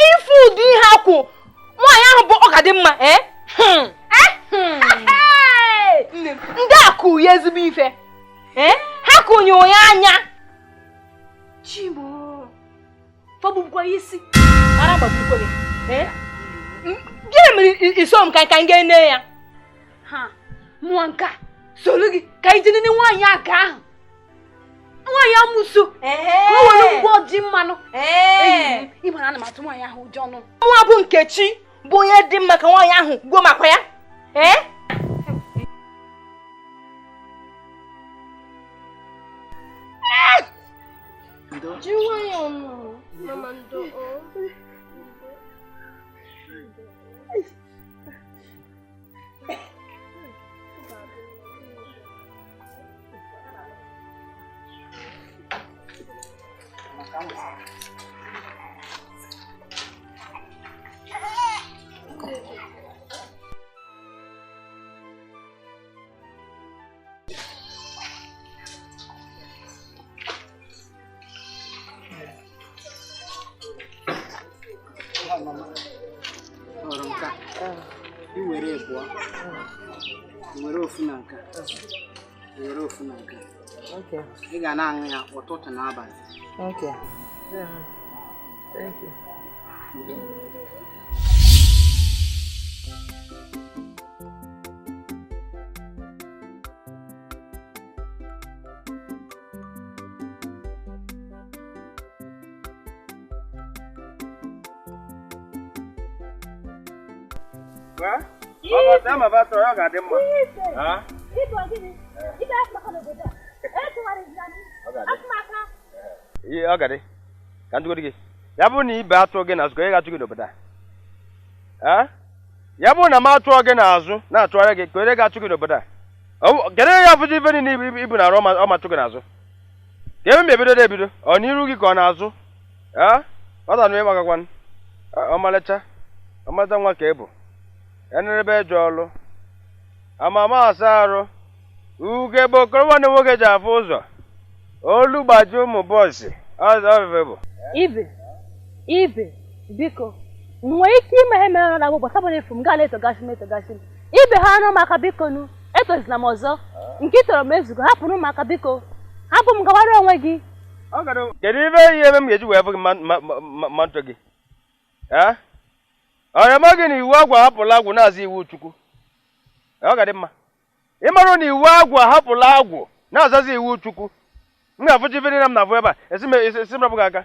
Ife ụdị ihe akwụ nwaanyị ahụ bụ ọ ga-adị mma ndị akụ ya ezigbo ife ha kụnye onye anya chimo fọgbukwa isi ara gbagbukwa gị gịnị mere iso m ka m ga-ene ya ha mụọ nka soro gị ka ije nene nwaanyị aka ahụ nwaanyị amụso ka o were ngwa ji mmanụ ịmara ana m atụ nwaanyị ahụ ụjọ ọnụ nwa bụ Nkechi bụ onye dị mma ka nwaanyị ahụ gwuo makwa ya Ị ga na-aṅụ ya ụtụtụ na abalị. Okay. Thank you. Ọ ga-adị ka ndị gị ya bụrụ na ibe atụọ gị n'azụ ka onye ga-atụ gị n'obodo a ya bụrụ na m atụọ gị n'azụ na-atụgharị gị ka onye ga-atụ gị n'obodo a kedu onye ga-afụzi ife niile ibu na arụ ọ matụ gị n'azụ ka ebe m ebido ebido ọ n'iru gị ka ọ na-azụ ọ danụ ịgbagakwan ọmalịcha ọmalịcha nwa ka ị bụ enerebe eje ọlụ amama asa arụ ugegbe okoro nwanne nwoke ji afụ ụzọ olu gbaji ụmụ bọọsị Ibe, Ibe, biko nwere ike ime ihe mere na agbụgbọ sabụ efu m gaa etogasị m etogasị m ibe ha anụ maka biko nu etozila m ọzọ nke ị tọrọ m ezugo hapụrụ m aka biko hapụ m gawara onwe gị. Kedu ife ihe ebe m ga-eji wee fụ gị ma ntọ gị ọrịa ma gị na iwu agwụ ahapụla agwụ na-azụ iwu Chukwu ọ ga-adị mma ịmarụ na iwu agwụ ahapụla agwụ na-azazi iwu Chukwu m ga-afụcha ife niile m na-afụ ebe a esi m rapụ gị aka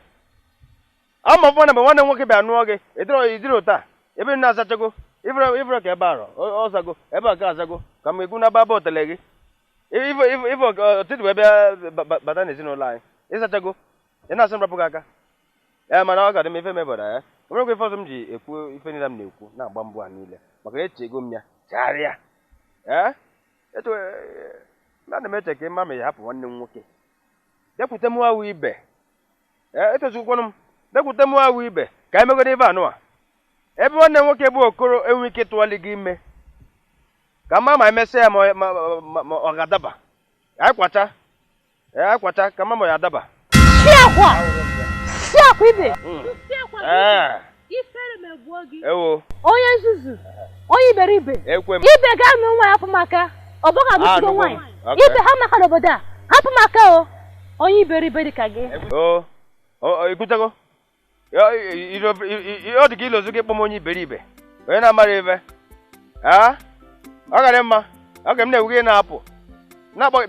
ama fụ na mgbe nwanne m nwoke bịa nụọ gị ịdịrị ụta ebe na-azachago ifere ka ebe arọ ọ zago ebe a ka azago ka m egwu na aba otele gị ife ọtụtụ wee bịa bata n'ezinụlọ anyị ịzachago ị na-asị m rapụ gị aka ee mana ọ ga-adị m ife mebara ya enwerekwa ife ọzọ m ji ekwu ife niile m na-ekwu na-agba mbọ a niile maka na eche ego m ya chegharịa ee ana m eche ka ịma ma ya hapụ nwanne m nwoke bịakwute m awụ ibe ee etozukwanu m bịakwute m awụ ibe ka anyị megodo ife anụwa ebe nwanne m nwoke bụ Okoro enwe ike ịtụwali gị ime ka mma ma emesịa ya ma ọ ga-adaba anyị kwacha ee anyị kwacha ka mma ma ya adaba. Onye nzuzu onye iberibe ibe ga-anụ nwaanyị hapụ m aka ọ bụghị abụsigo nwaanyị ibe ha maka n'obodo a hapụ m aka o onye iberibe dị ka gị. Ikwutego ọ dị ka ilozu gị kpọm onye iberibe onye na-amara ibe ọ ga-adị mma ọ ga m na-ewu gị na-apụ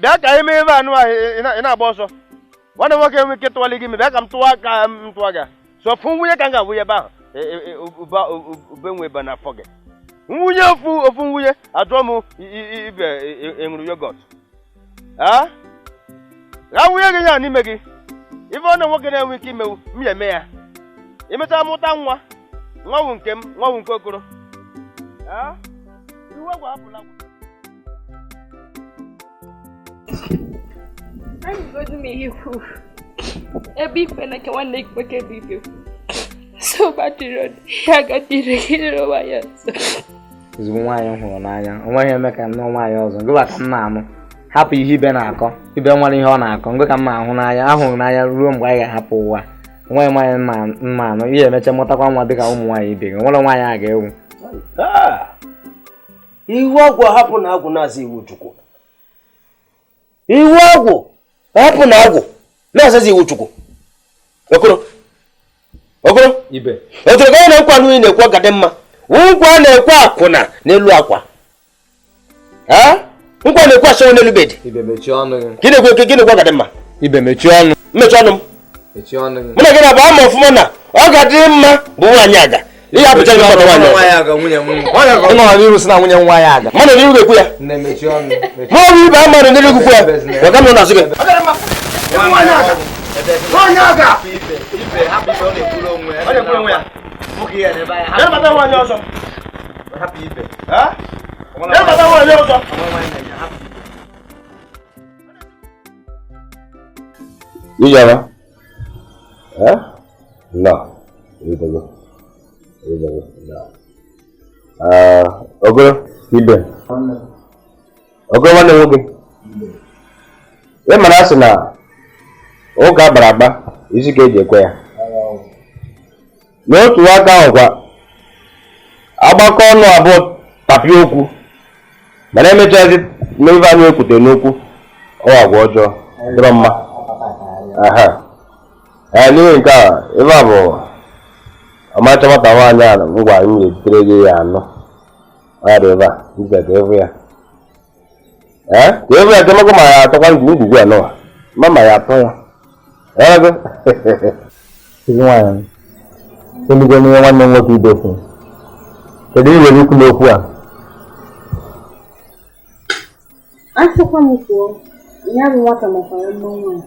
bịa ka anyị mee ebe anụ ahụ ị na-agba ọsọ nwanne m nwoke enwe ike tụwali gị ime bịa ka m tụwa aka m tụwa gị so fụ nwunye ka m ga-awụnye ebe ahụ ube nwe ebe n'afọ gị nwunye ofu ofu nwunye ajụọ m ibe enwuru yogọt ga nwunye gị ya n'ime gị ife ọ na nwoke na-enwe ike imewu m ya eme ya imechaa mụta nwa nwanwụ nke m nwanwụ nke Okoro iwu ọgwụ hapụla. Ebe ikpe na nke nwanne gị nwoke bụ ibe so ya gadịrị gị nwaanyị ọzọ. Ezigbo nwaanyị m hụrụ n'anya o nweghị eme ka m nụọ nwaanyị ọzọ gịwa ka m na-anụ Hapụ ihe ibe na-akọ. Ibe nwere ihe ọ na-akọ. Ngwe ka mma ahụ n'anya, ahụrụ n'anya ruo mgbe anyị ga-ahapụ ụwa. Nwaanyị nwaanyị mma anụ, ihe emecha mụtakwa nwa dịka ụmụ nwaanyị ibe gị. Nwere nwaanyị a ga-ewu. Iwu agwụ hapụ na agwụ na-aza iwu Chukwu. Iwu agwụ hapụ na agwụ na-azazi iwu Chukwu. Okoro. Okoro. Ibe. Otoro ka na nkwa anụ na-ekwu ọgadị mma. Nkwa na-ekwe akwụna n'elu akwa. Ha? Nkwa na-ekwe ashawo n'elu bed. Ibe mechie ọnụ gị. Gịnị ekwe gịnị ekwe ọgadị mma? Ibe mechie ọnụ. Mechie ọnụ m. Mechie ọnụ gị. Mụ na gị na-abụ ama ọfụma na ọ ga-adị mma bụ nwaanyị aga. Ihe apụcha gị mmadụ nwaanyị aga nwunye m. Ị nọ n'iru si na nwunye nwa ya aga. Mmadụ n'iru ga-ekwu ya. Nne mechie ọnụ. Ma ọ bụ ibe ama n'iru ga-ekwu ya. Wega m nọ n'azụ gị. Nwaanyị aga. Nwaanyị aga. Ibe hapụ ibe ọ na-ekwuru onwe ya. Ọ na-ekwuru onwe ya. Nwoke ya n'ebe anyị. Bịa bata nwaanyị ọzọ. Hapụ ibe. Ha? Bịa bata nwaanyị ọzọ. Ijeọma. Eh? No. Idego. Idego. No. Ogoro. Ibe. Ogoro nwanne nwoke. Ị mara asị na ụka agbara agba isi ka eji ekwe ya. N'otu aka ahụ kwa agbakọ ọnụ abụọ tapịa okwu mana emechazi n'ife anyị ekwute n'okwu ọ agwa ọjọọ dịrọ mma. Aha. Ee, n'ihi nke a ebe a bụ ọmarịcha nwata nwaanyị a ngwa anyị ga-ezitere gị ya anọ. Ọ ya dị ebe a nze ka ịfụ ya. Ee, ka ịfụ ya kemekwa ma ya atọkwa ngwugwu ya nọwa ma ma ya atọ ya. Ee, gị. Ezi nwaanyị. Eluigwe n'ihe nwanne m nwoke ibe kwuru. Kedu ihe nwere ikwu n'okwu a? Asịkwa m kwuo, ya bụ nwata makwara mma nwaanyị.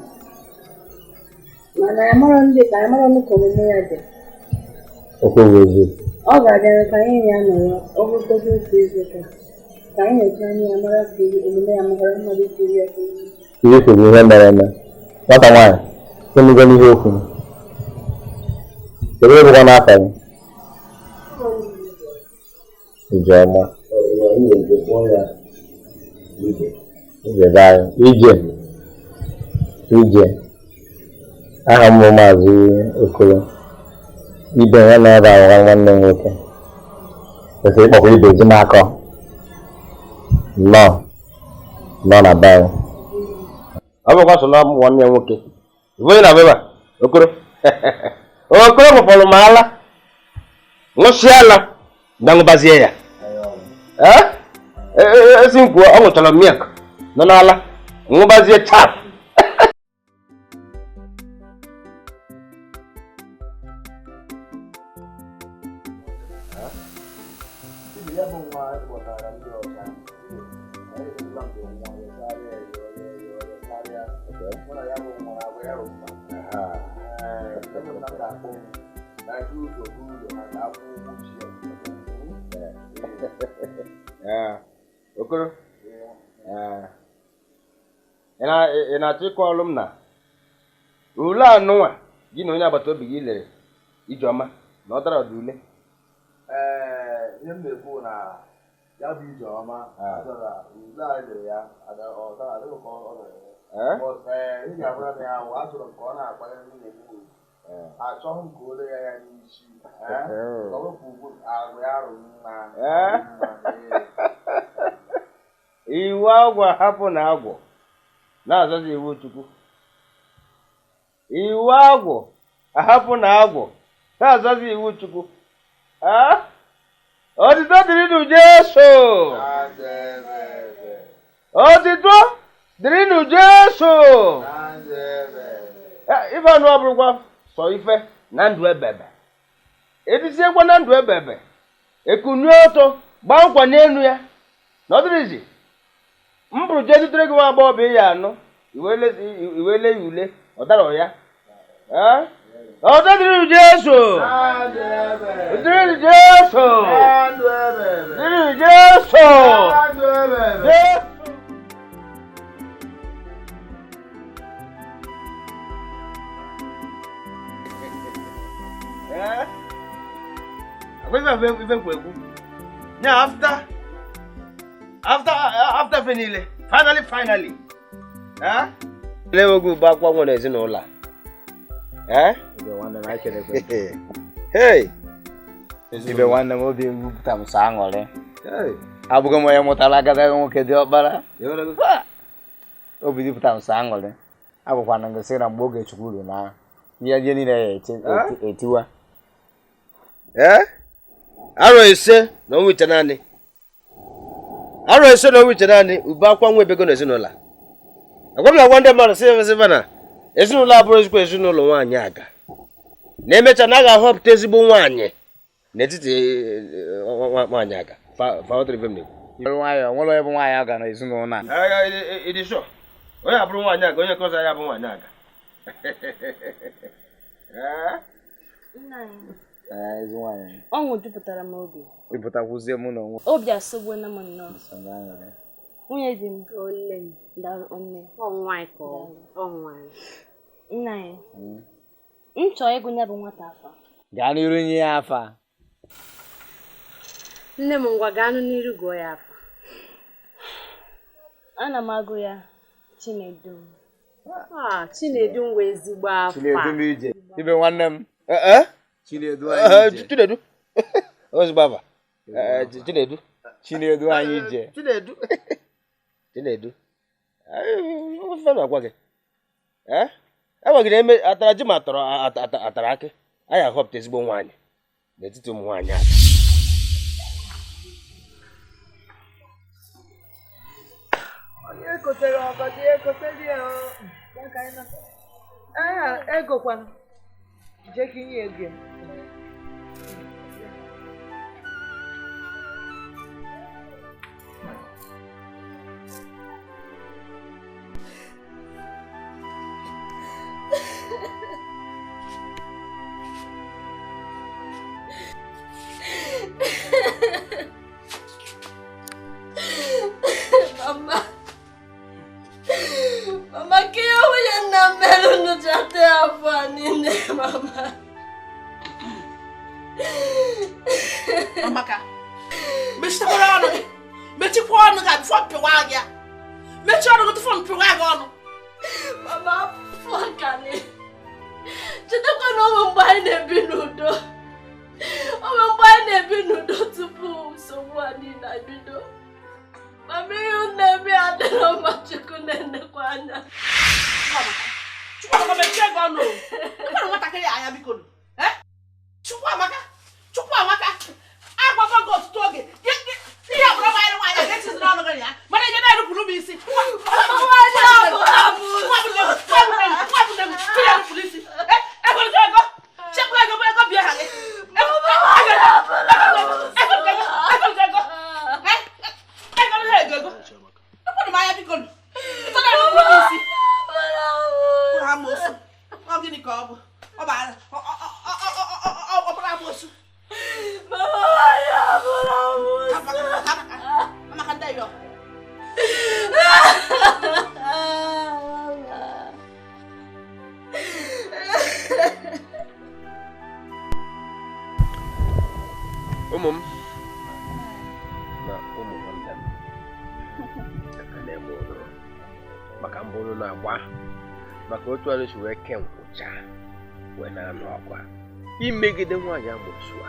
Mana ya mara ndị ka ya mara ndị ka omume ya dị. Okwu bụ eziokwu. Ọ ga-abịara ka anyị ya nọrọ ogologo otu izu ụka. Ka anyị nyochaa anya ya mara ka omume ya mara mmadụ jiri ya. Ihe kwuru ihe mere eme. Nwata nwaanyị, eluigwe n'ihe okwu. Kedu ihe bụkwa n'afọ gị? Ijeọma. Ije be anyị. Ije. Ije. Aha m bụ Maazị Okoro. Ibe ya na ebe ahụ nwanne m nwoke. Kwesịrị ịkpọkwa ibe ji m akọ. Nnọọ. Nnọọ na be anyị. Ọ bụkwa so na nwanne ya nwoke. Onye na-abụ ebe a? Okoro. Okoro ṅụfọrọ m ala. Ṅụsịa ala. Bịa ṅụbazie ya. Ee? Esi m kwuo, ọ ṅụchara milk nọ n'ala. Ṅụbazie chap. Okoro. Ị na-achọ ịkọ ọrụ m na ule anụnwa gị na onye agbata obi gị lere Ijeọma na ọ dara ọdụ ule. Ee, ihe m na-ekwu na ya bụ Ijeọma dara ule a lere ya ọ dara adịghị ka ọ dara ya. Ee, ị ga-agwara m ya ahụ achọrọ m ka ọ na-akwanyere nwunye m ugwu. Achọghị m ka o lee ya ya n'isi. Ka ọ wepụ ugwu agwa ya arụ mma. Iwu agwụ hapụ na agwụ na-azazi iwu Chukwu. Iwu agwụ ahapụ na agwụ na-azazi iwu Chukwu. Otito dịrị nụ Jesu. Otito dịrị nụ Jesu. Ife anụ abụrụkwa sọ ife na ndụ ebebe. Etisiekwa na ndụ ebebe. Ekunie ọtọ gbaa nkwa n'elu ya. Na ọ dịrịzi. M bụrụ jee zutere gị nwa agbọghọbịa ya anụ iwe le ya ule ọ dara ya. Ọ dịrị Jesu. Dịrị Jesu. Dịrị Jesu. Ife nkwa ekwu. Nya after after after ife niile Finally, finally. Lewe ugbo akwa nwe n'ezinụlọ a. Hey! Ibe nwanne m obi ngwupụta m sọ aṅụrị. Abụghị m onye mụtara agadi nwoke dị ọkpara. Obi jupụta m sọ aṅụrị. Agwakwana m gị sị na mgbe oge Chukwu ruru na ihe niile ya etiwa. Arọ 5 na ọnwa 9. Arọ 5 na ọnwa 9 ube akwa nwa ebego n'ezinụlọ a. Agwa m na-agwa ndị mmadụ sị na ezinụlọ abụrụ ezigbo ezinụlọ nwaanyị aga. Na-emecha na a ga-ahọpụta ezigbo nwaanyị n'etiti nwaanyị aga. Nwayọ nwere onye bụ nwaanyị aga na ezinụlọ a. Onye abụrụ nwaanyị aga, onye nke ọzọ ya bụ nwaanyị aga. Ọṅụ jupụtara m obi. Ịpụtakwuzie mụ na onwe. Obi asọgbuola m nnọọ. Nwunye di m. Nna anyị, m chọrọ ịgụ ya bụ nwata afa. Gaa n'iru nye ya afa. Nne m ngwa gaa n'iru gụọ ya afa. Ana m agụ ya Chinedu. Chinedu nwe ezigbo afa. Chinedu ije. Ibe nwanne m. Chinedu anyị ije. Chinedu. Ozugbo afa. Chinedu. Chinedu anyị ije. Chinedu. Chinedu. Ife na-agwa gị. Enwegide eme atara ji ma atara akị. Anyị ahọpụta ezigbo nwaanyị n'etiti ụmụ nwaanyị aga. Ekotere ọgọdị ekotere ya egokwana jee ka inye ego. Mama. Mama, kaya nwunye nna m mere unu ji ata ya afọ a niile, mama. Amaka, mechikwara ọnụ gị. Mechikwa ọnụ gị bifo mpịwa gị ya. Mechie ọnụ gị tupu mpịwa gị ọnụ. Mama, afọ ka ni. Chetakwa na onwe mgbe anyị na-ebi n'udo. Onwe mgbe anyị na-ebi n'udo tupu nsogbu a niile ebido. Mama, ihe unu na-eme adịrọ mma, Chukwu na-enekwa anya. Chukwuamaka, mechie gị ọnụ. Ekwere nwatakịrị anya biko. Chukwuamaka, Chukwuamaka, agwago gị ọtụtụ oge. Ihe ọbụla gbanyere nwaanyị a ga-etizi n'ọnụ gị ya. Mana ihe na-erupụrụ m isi. Chekwa ego bụ ego bịa ha gị. Ego. Ekwere m anya biko. Ịtọ na-erupụrụ m isi. Amosu. Ọ gịnị ka ọ bụ? Ọ bụrụ amosu. Amaka ndị yọ. Ụmụ m na ụmụ nwanne m ekele m unu maka mbọ unu na-agba maka otu anyị si wee kee nkwụcha wee na-anụ ọkwa imegide nwaanyị amoosu a.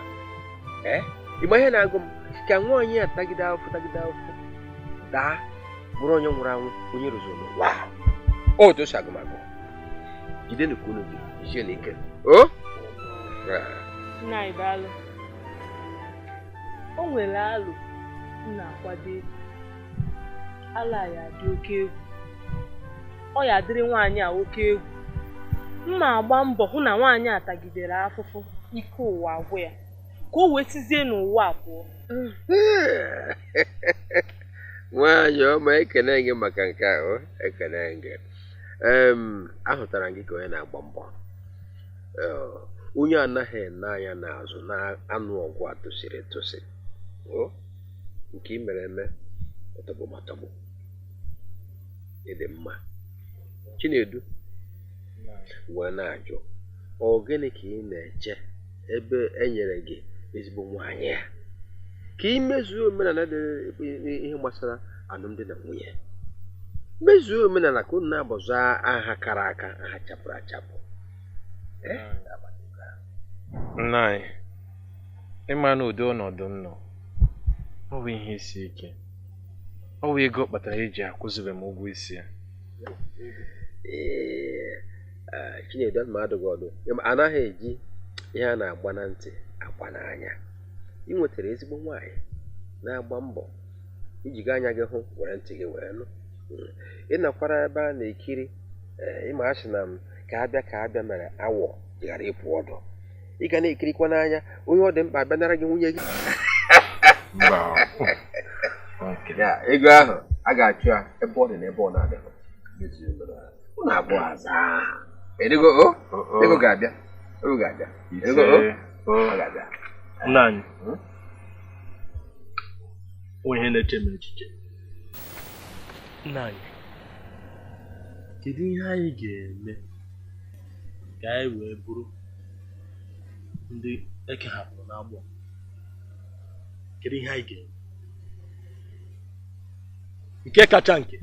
Ịma ihe na-agụ m ka nwaanyị a tagide ahụfụ daa bụrụ onye nwụrụ anwụ onye rụzuru n'ụwa. Otu o si agụmagụ jidenu ka unu gị jisie n'ike. O Nna daalụ. O nwere alụ m na-akwado. Ala ya dị oke egwu. Ọ ya dịrị nwaanyị a oke egwu. M na-agba mbọ hụ na nwaanyị a tagidere afụfụ ike ụwa agwụ ya ka o wee sizie n'ụwa pụọ. Nwaanyị ọma, ekene gị maka nke ahụ, ekene gị. Ahụtara gị ka onye na-agba mbọ, onye anaghị ene anya n'azụ na anụ ọgwụ a tụsịrị etụsị. Nke ị mere eme ọtọgbọ matọgbọ ịdị mma. Chinedu wee na-ajụ, ọ gịnị ka ị na-eche ebe e nyere gị ezigbo nwaanyị a ka ị mezuo omenala dị ihe gbasara alụmdi na nwunye? Mezuo omenala ka unu na-agbọzọ aha kara aka, aha chapụrụ achapụ. Nna anyị, ịma na ụdị ọnọdụ m nọ, ọ bụ ihe isi ike. Ọ bụ ego kpatara eji akwụzibe m ụgwọ isi ya. Ee, Chinedu, ana m adụ gị ọdụ, anaghị eji ihe a na-agba na ntị agba n'anya. Ị nwetara ezigbo nwaanyị na-agba mbọ iji gaa anya gị hụ, were ntị gị wee nụ. Ị nakwara ebe a na-ekiri, ịma asị na m ka abịa mere awọ ghara ịpụ ọdụ. Ị ga na-ekirikwa n'anya onye ọ dị mkpa abịa nara gị nwunye gị. Ego ahụ a ga-achụ ya ebe ọ dị na ebe ọ na-adịghị. Unu abụọ aza. Ego ga-abịa. Ego ga-abịa. Ego ọ ga-abịa. Nna anyị, onye na-eche m echiche. Nna anyị, kedu ihe anyị ga-eme ka anyị wee bụrụ ndị ekehapụrụ n'agbụ? Kedu ihe anyị ga-eme? Nke kacha nke,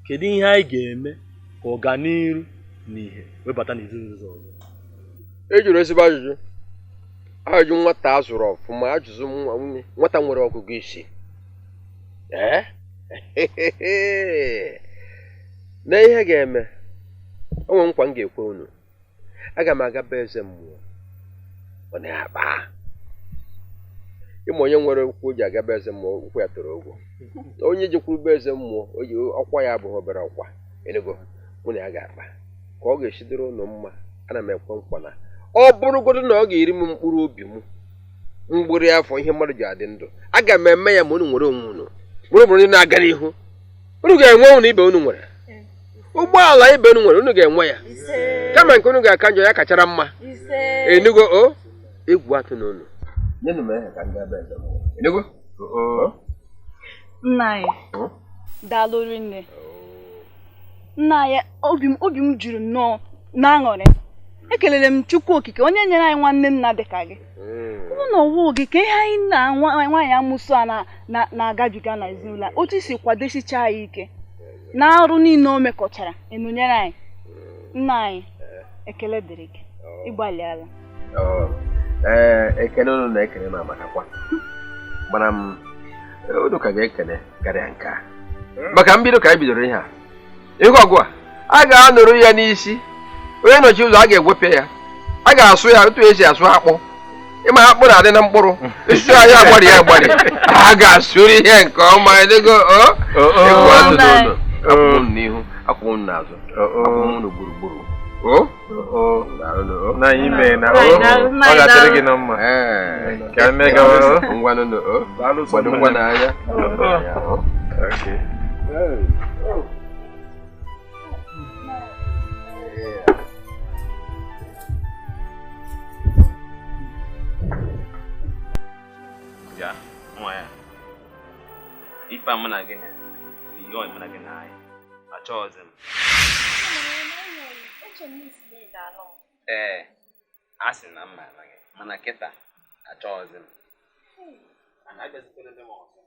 kedu ihe anyị ga-eme ka ọganiru na ihe webata n'ezinụlọ ọzọ? E jụrụ ezigbo ajụjụ. Ajụjụ nwata a zụrụ ọfụma, ajụjụ nwata nwere ọgụgụ isi. Na ihe ga-eme, o nwere nkwa m ga-ekwe unu. Aga m aga be eze mmụọ, ọ na-akpa. Ịma onye nwere okwu o ji aga be eze mmụọ, okwu ya toro ogwu. Onye jekwuru be eze mmụọ, ọkwa ya abụghị obere ọkwa. Enugo, mụ na ya ga-akpa ka ọ ga-esi dịrị ụnụ mma. Ana m ekwe nkwa na ọ bụrụgodu na ọ ga-eri m mkpụrụ obi m mgbụrụ afọ ihe mmadụ ji adị ndụ, aga m eme ya ma unu nwere onwe unu. Bụrụ ndị na-aga n'ihu, unu ga-enwe unu ibe unu nwere. Ụgbọala ibe unu nwere, unu ga-enwe ya. Kama nke unu ga-aka njọ, ya kachara mma. Enugo o egwu atụ na unu. Nyenụ m ehe ka m gaa be eze mmụọ. Enugo? Nna anyị, daalụ rinne. Nna anyị, obi m juru nnọọ n'aṅụrị. Ekelere m Chukwu Okike onye nyere anyị nwanne nna dị ka gị. Ụlọ ọwụ gị ka ihe anyị na nwaanyị amụsụ a na-agabiga na ezinụlọ, otu isi kwadosicha anyị ike na arụ niile o mekọchara enonyere anyị. Nna anyị, ekele dịrị gị, ịgbalịala. Ekele unu na-ekele m amakakwa, mana m unu ka ga-ekele karịa nke a. Maka mbido ka anyị bidoro ihe a, ihe ọgụ a ga-anụrụ ya n'isi. Onye nọchi ụzọ a ga-egwepịa ya, a ga-asụ ya otu esi asụ akpụ. Ịma akpụ na-adị na mkpụrụ, isi anyị agbari ya agbari, a ga-asụrụ ihe nke ọma. Enugo egwu atụ n'ụlọ, akwụ m n'ihu, akwụ m n'azụ, akwụ m unu gburugburu. Na ime na ọ ga-adịrị gị na mma. Ka eme gawa ngwa n'ụlọ, gbado ngwa n'anya. Ya, nwa ya. Ife a mụ na gị na-eyi ọyị mụ na gị na-ayị. Achọghịzi m. Ee, a sị na mma na gị, mana kịta achọghịzi m. Ana abịazikwala ebe m ọzọ.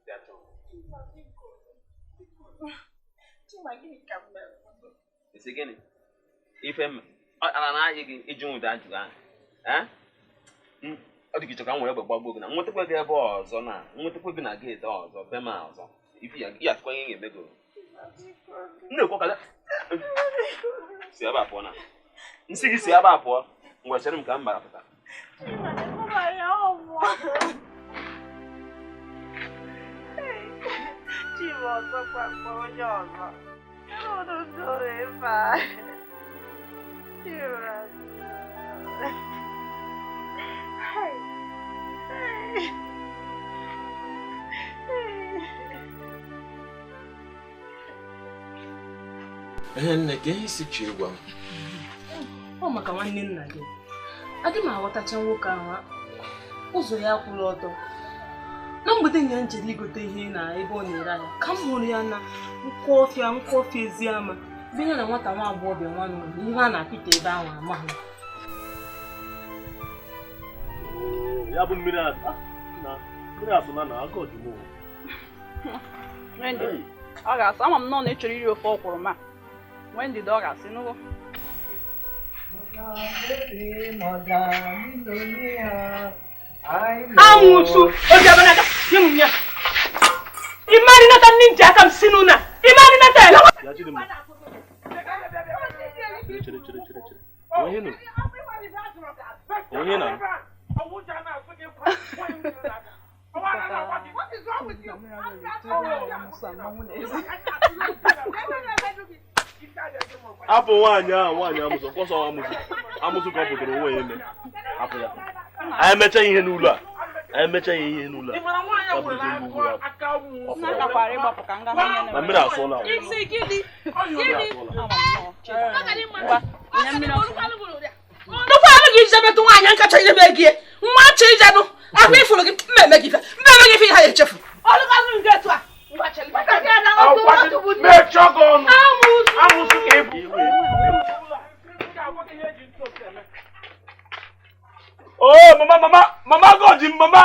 Bịa chọọ m. Isi gịnị? Ife m ala na-ayị gị iji nwụda ajụjụ ahụ. Ọ dị gị chọ ka m were egbe gbagbuo gị na nwetakwa gị ebe ọzọ na nwetakwa gị na geeti ọzọ be m ọzọ. Ife ya ya atụkwa ihe ga-eme gị. M na-ekwu ka si ebe a pụọ na nsị gị si ebe a pụọ, ngwa chere m ka m bara pụta. Ihe nne ka ihe si chi gwa m. Ọ maka nwanne nna gị. Adị m aghọtacha nwoke ahụ, ụzọ ya kwụrụ ọtọ. Na mgbede nya njere igote ihe na ebe ọ na-ere ahịa, ka m hụrụ ya na nkwọfịa ezi ama binye na nwata nwa agbọghọbịa nwa nọ ihe a na-apịta ebe ahụ amaghị. Ya bụ mmiri asụ na na aka ọdụm. Ọ ga-asụ ama m nọ na ị chọrọ iri ofe ọkwụrụ ma nwee ndidi ọ ga-asị nụgo. Amụsụ oji abanaka nye m ya. Imani nata ninja aka m si n'ụna. Imani nata ya. Ya Chidimma. Chere chere chere chere. Onye nụ? Onye na? Hapụ nwaanyị ahụ nwaanyị amụsụ kwọsọ amụsụ amụsụ ka ọ pụtara onwe ya eme hapụ ya. Anyị emecha ihe n'ụlọ a. Anyị emecha ihe n'ụlọ a. Na mmiri asụọla. Nnukwu ahụ gị ije metụ nwaanyị nkacha idebe gị nwa chọ ijenụ ahụ ifuru gị mmemme gị ife mmemme gị ife ha echefu. Ọlụgazụ nke etu a. Oh, mama, mama, mama, God, mama.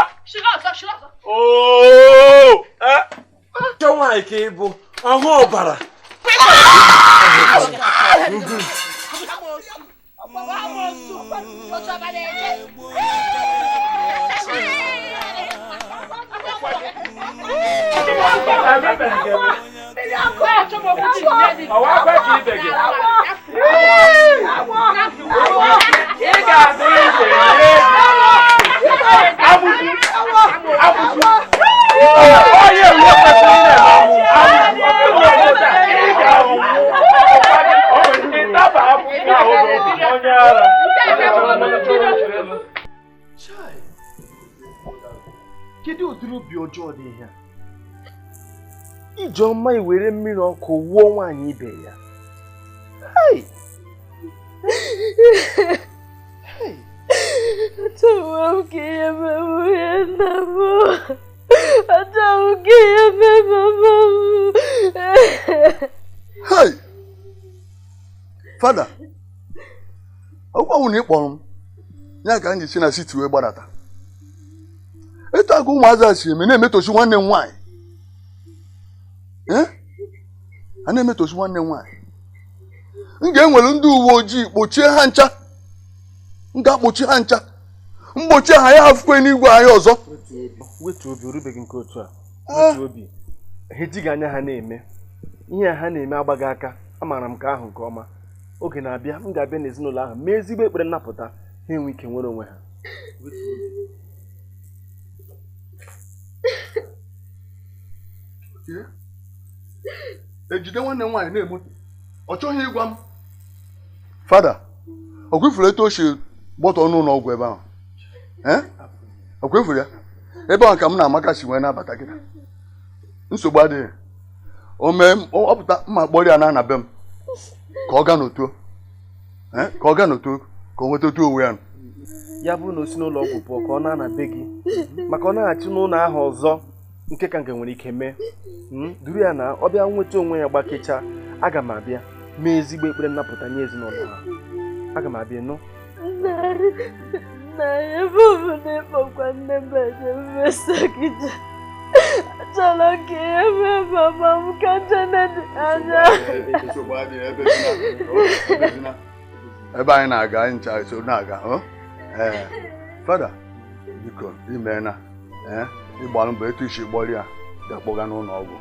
Oh, eh. Chọ nwaanyị ka ị bụ ọhụ ọbara. Kedu ụdịrị obi ọjọọ dị ihe a? Ijeọma iwere mmiri ọkụ wụọ nwaanyị ibe ya. Hey! Achọghị m ka ihe mee nwunye nna m. Achọghị m ka ihe mee mama m. Hey! Fada, ọgwanwụ na ị kpọrọ m ya ka m ji si na siti wee gbadata. Etu aka ụmụazị a si eme na-emetochi nwanne m nwaanyị. A na-emetochi nwanne m nwaanyị. M ga-enwere ndị uwe ojii kpochie ha ncha. M ga-akpochi ha ncha. Mgbochi ha ya afụkwe n'igwe anyị ọzọ. Wetu obi orubeghị nke otu a. Wetu obi. Ha ejighị anya ha na-eme. Ihe ha na-eme agbaghị aka. Amaara m nke ahụ nke ọma. Oge na-abịa m ga-abịa n'ezinụlọ ahụ mee ezigbo ekpere nnapụta ha enwe ike nwere onwe ha. Ejide nwanne m nwaanyị na-emoto ọ chọghị ịgwa m. Fada, ọ kwefuru etu o si gbọtọ n'ụlọ ọgwụ ebe ahụ? Ọ kwefuru ya? Ebe ahụ ka m na Amaka si wee nabata gị. Nsogbu adịghị. O mee ọ pụta mma kpọrọ ya na ana be m ka ọ gaa n'otu ka ọ gaa n'otu ka o nweta otu onwe ya. Ya bụrụ na o si n'ụlọ ọgwụ pụọ ka ọ na-ana be gị maka ọ na-aghachi n'ụlọ ahụ ọzọ nke ka nke nwere ike mee. Duru ya na ọ bịa nweta onwe ya gbakechaa, aga m abịa mee ezigbo ekpere nnapụta nye ezinụlọ ha. Aga m abịa nụ. Nna ebe ọ bụ na ịkpọkwa nne m eje mmesa gị achọrọ ka ihe mee mama m ka nchene dị anya. Ebe anyị na-aga anyị ncha so na-aga. Ee, Fada, biko imeela ịgbalụ mbọ etu isi gbọrọ ya ga-akpọga n'ụlọ ọgwụ.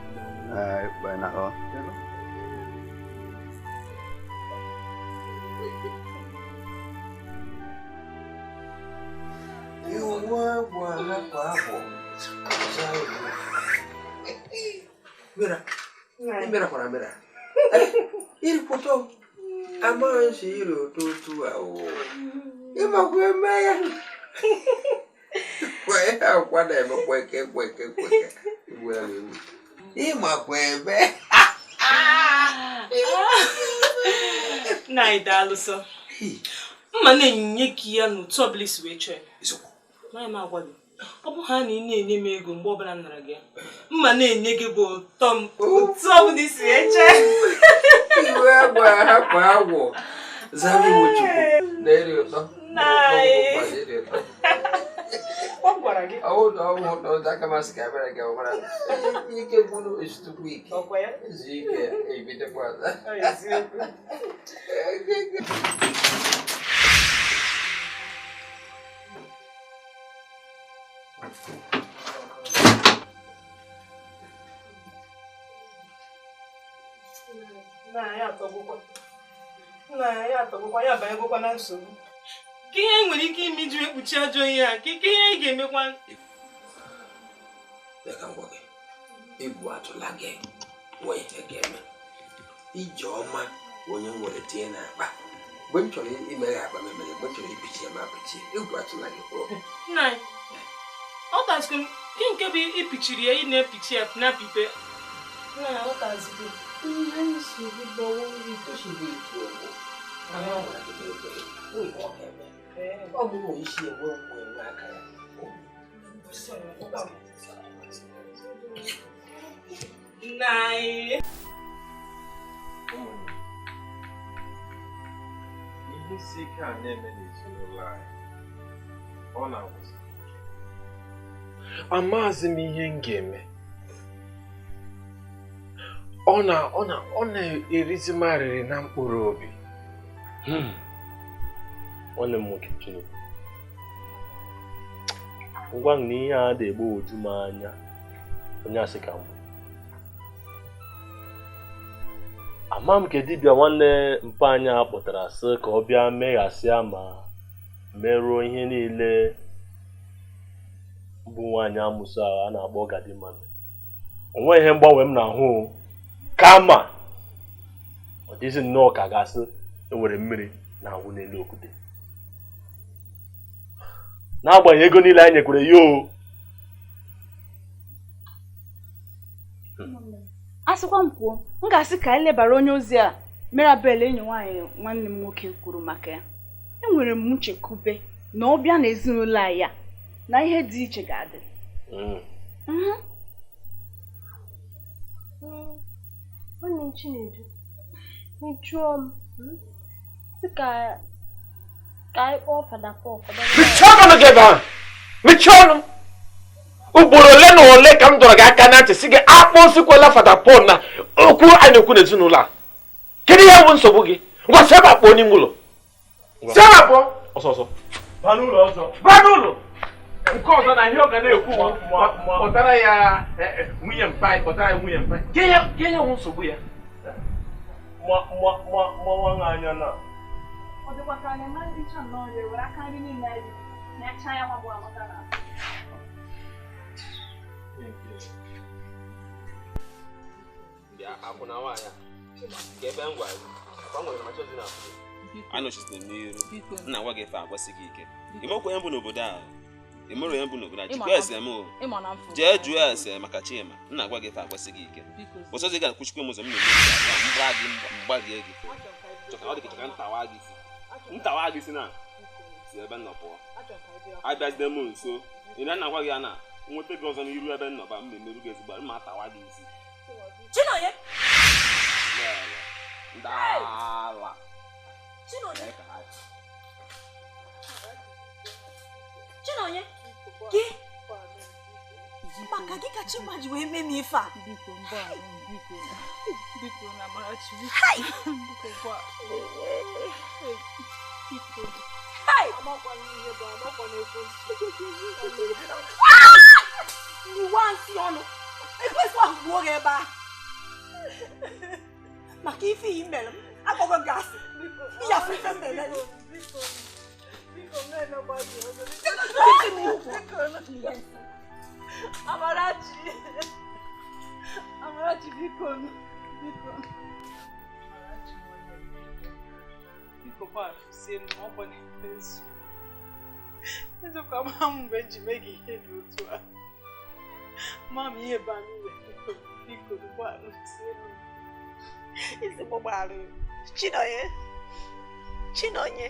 Nna anyị daalụsọ. Mma na-enye gị ya n'otu ọbụla isi wee chọọ ya. Naghị m agwa gị, ọ bụ ha na ị na-enye m ego mgbe ọbụla m nara gị ya. Mma na-enye gị bụ ụtọ m otu ọbụla isi wee chọọ. Iwe agwọ ahapụ agwọ zara iwu Chukwu na-eri ụtọ. Nna anyị. Ọ gwara gị. Ọ na ọ hụ na ụzọ aka masị ka abịara gị ọbara. Ike gwụrụ ezutukwu ike. Izu ike ebidokwa ọzọ. Eziokwu. Nna ya atọgbukwa ya abanyegokwa na nsogbu. Ka ihe nwere ike ime iji ekpuchi ajọ ihe a, ka ihe ị ga-emekwa. Egwu atụla gị nwee ihe ga-eme. Ijeọma onye nwere tinye n'akpa. Mgbe m chọrọ imeghe akpa m emeghe, mgbe m chọrọ ibichi ya ma apịchie, egwu atụla gị. Nna anyị, ọ tazikwa m ke nke bụ ipichiri ya, ị na-epichi ya na-apịpe. Nna ya, ọ tazikwa. Ihe nsogbu gbawa nri tosiri etu ọgbọ. Mana ọ gwara gị na ekwe, nwee ihe ọ ga-eme. Ọ bụrụ isi enwe nkwụ enwe aka ya. Nna anyị. Ihe isi ike a na-eme n'ezinụlọ anyị, ọ na-agwụsị ike. Amaghịzi m ihe m ga-eme. Ọ na-erizi m arịrị na mkpụrụ obi. Nwanne m nwoke Chineke, ngwa na ihe a na-egbogwoju m anya, onye asị ka m bụ. Ama m ka dibịa nwanne mpa anyị a kpọtara sị ka ọ bịa meghasịa ma merụọ ihe niile bụ nwaanyị amụsụ a na-akpọ Gadima. O nweghị ihe mgbanwe m na-ahụ, kama ọ dịzị nnọọ ka gasị enwere mmiri na-awụ n'elu okwute. N'agbanyeghị ego niile anyị nyekwere ya o. Asịkwa m kwuo, m ga-asị ka anyị lebara onye ozi a Mirabel enyi nwaanyị nwanne m nwoke kwuru maka ya. Enwere m nchekwube na ọ bịa n'ezinụlọ anyị a na ihe dị iche ga-adị. Nwanne m Chinedu, jụọ m sị ka anyị kpọọ Fada Paul. Mechie ọnụ gị ebe ahụ! Mechie ọnụ! Ugboro ole na ole ka m dọrọ gị aka na ntị sị gị akpọsikwala Fada Paul na okwu a na-ekwu n'ezinụlọ a. Kedu ihe bụ nsogbu gị? Ngwa si ebe a kpọọ n'ime ụlọ. Si ebe a pụọ! Ọsọ ọsọ. Baa n'ụlọ ọzọ. Baa n'ụlọ! Nke ọzọ na ihe ọ ga na-ekwu kpọtara ya nwunye mpa, kpọtara ya nwunye mpa. Ke ihe bụ nsogbu ya? Mmanwụ anya na. Ọ dịkwa ka anyị ma ncha nnọọ ya were aka nri niile anyị na-acha ya nwa bụ Amaka na. Bịa akwụna nwaanyị a. Ka ebe m gwara gị, akwa nwere machi ozi na-akwụ. Anọchite n'iru, nna gwa gị ife agwasị gị ike. Imekwa onye bụ n'obodo a. Imere onye bụ n'obodo a. Jikwa ese m o. Jee jụọ ese maka Chima. Nna gwa gị ife agwasị gị ike. Ọsọ gị ga-akwụchikwa m ụzọ m na-eme mgba gị mgbarie gị. Chọka ọ dị ka chọka ntawa gị isi. Ntawa gị isi na si ebe nọ pụọ. Abịazide m nso. Ị na gwa gị ya na nweta gị ọzọ n'iru ebe nnọba m na-emerụ gị ezigbo ma atawa gị isi. Chinonye! Ndala. Chinonye! Chinonye! Gị! Maka gị ka Chima ji wee mee m ife a. Biko, biko, biko, na Amarachi, biko, biko, biko. Hai! Iwa nsị ọnụ. Ekwesị ahụ gbuo gị ebe a. Maka ife i mere m, akpọgo m gị asị. Ịyafu ife m mere gị. Amarachi! Amarachi, biko, biko. Amarachi, biko, gbaghara m, ọ bụ n'ezu. Eziokwu, ama m mgbe m ji mee gị ihe dị otu a. Ma m ihe ba n'iwe, biko, biko, gbaghara m. Isi m gbaghara. Chinonye! Chinonye!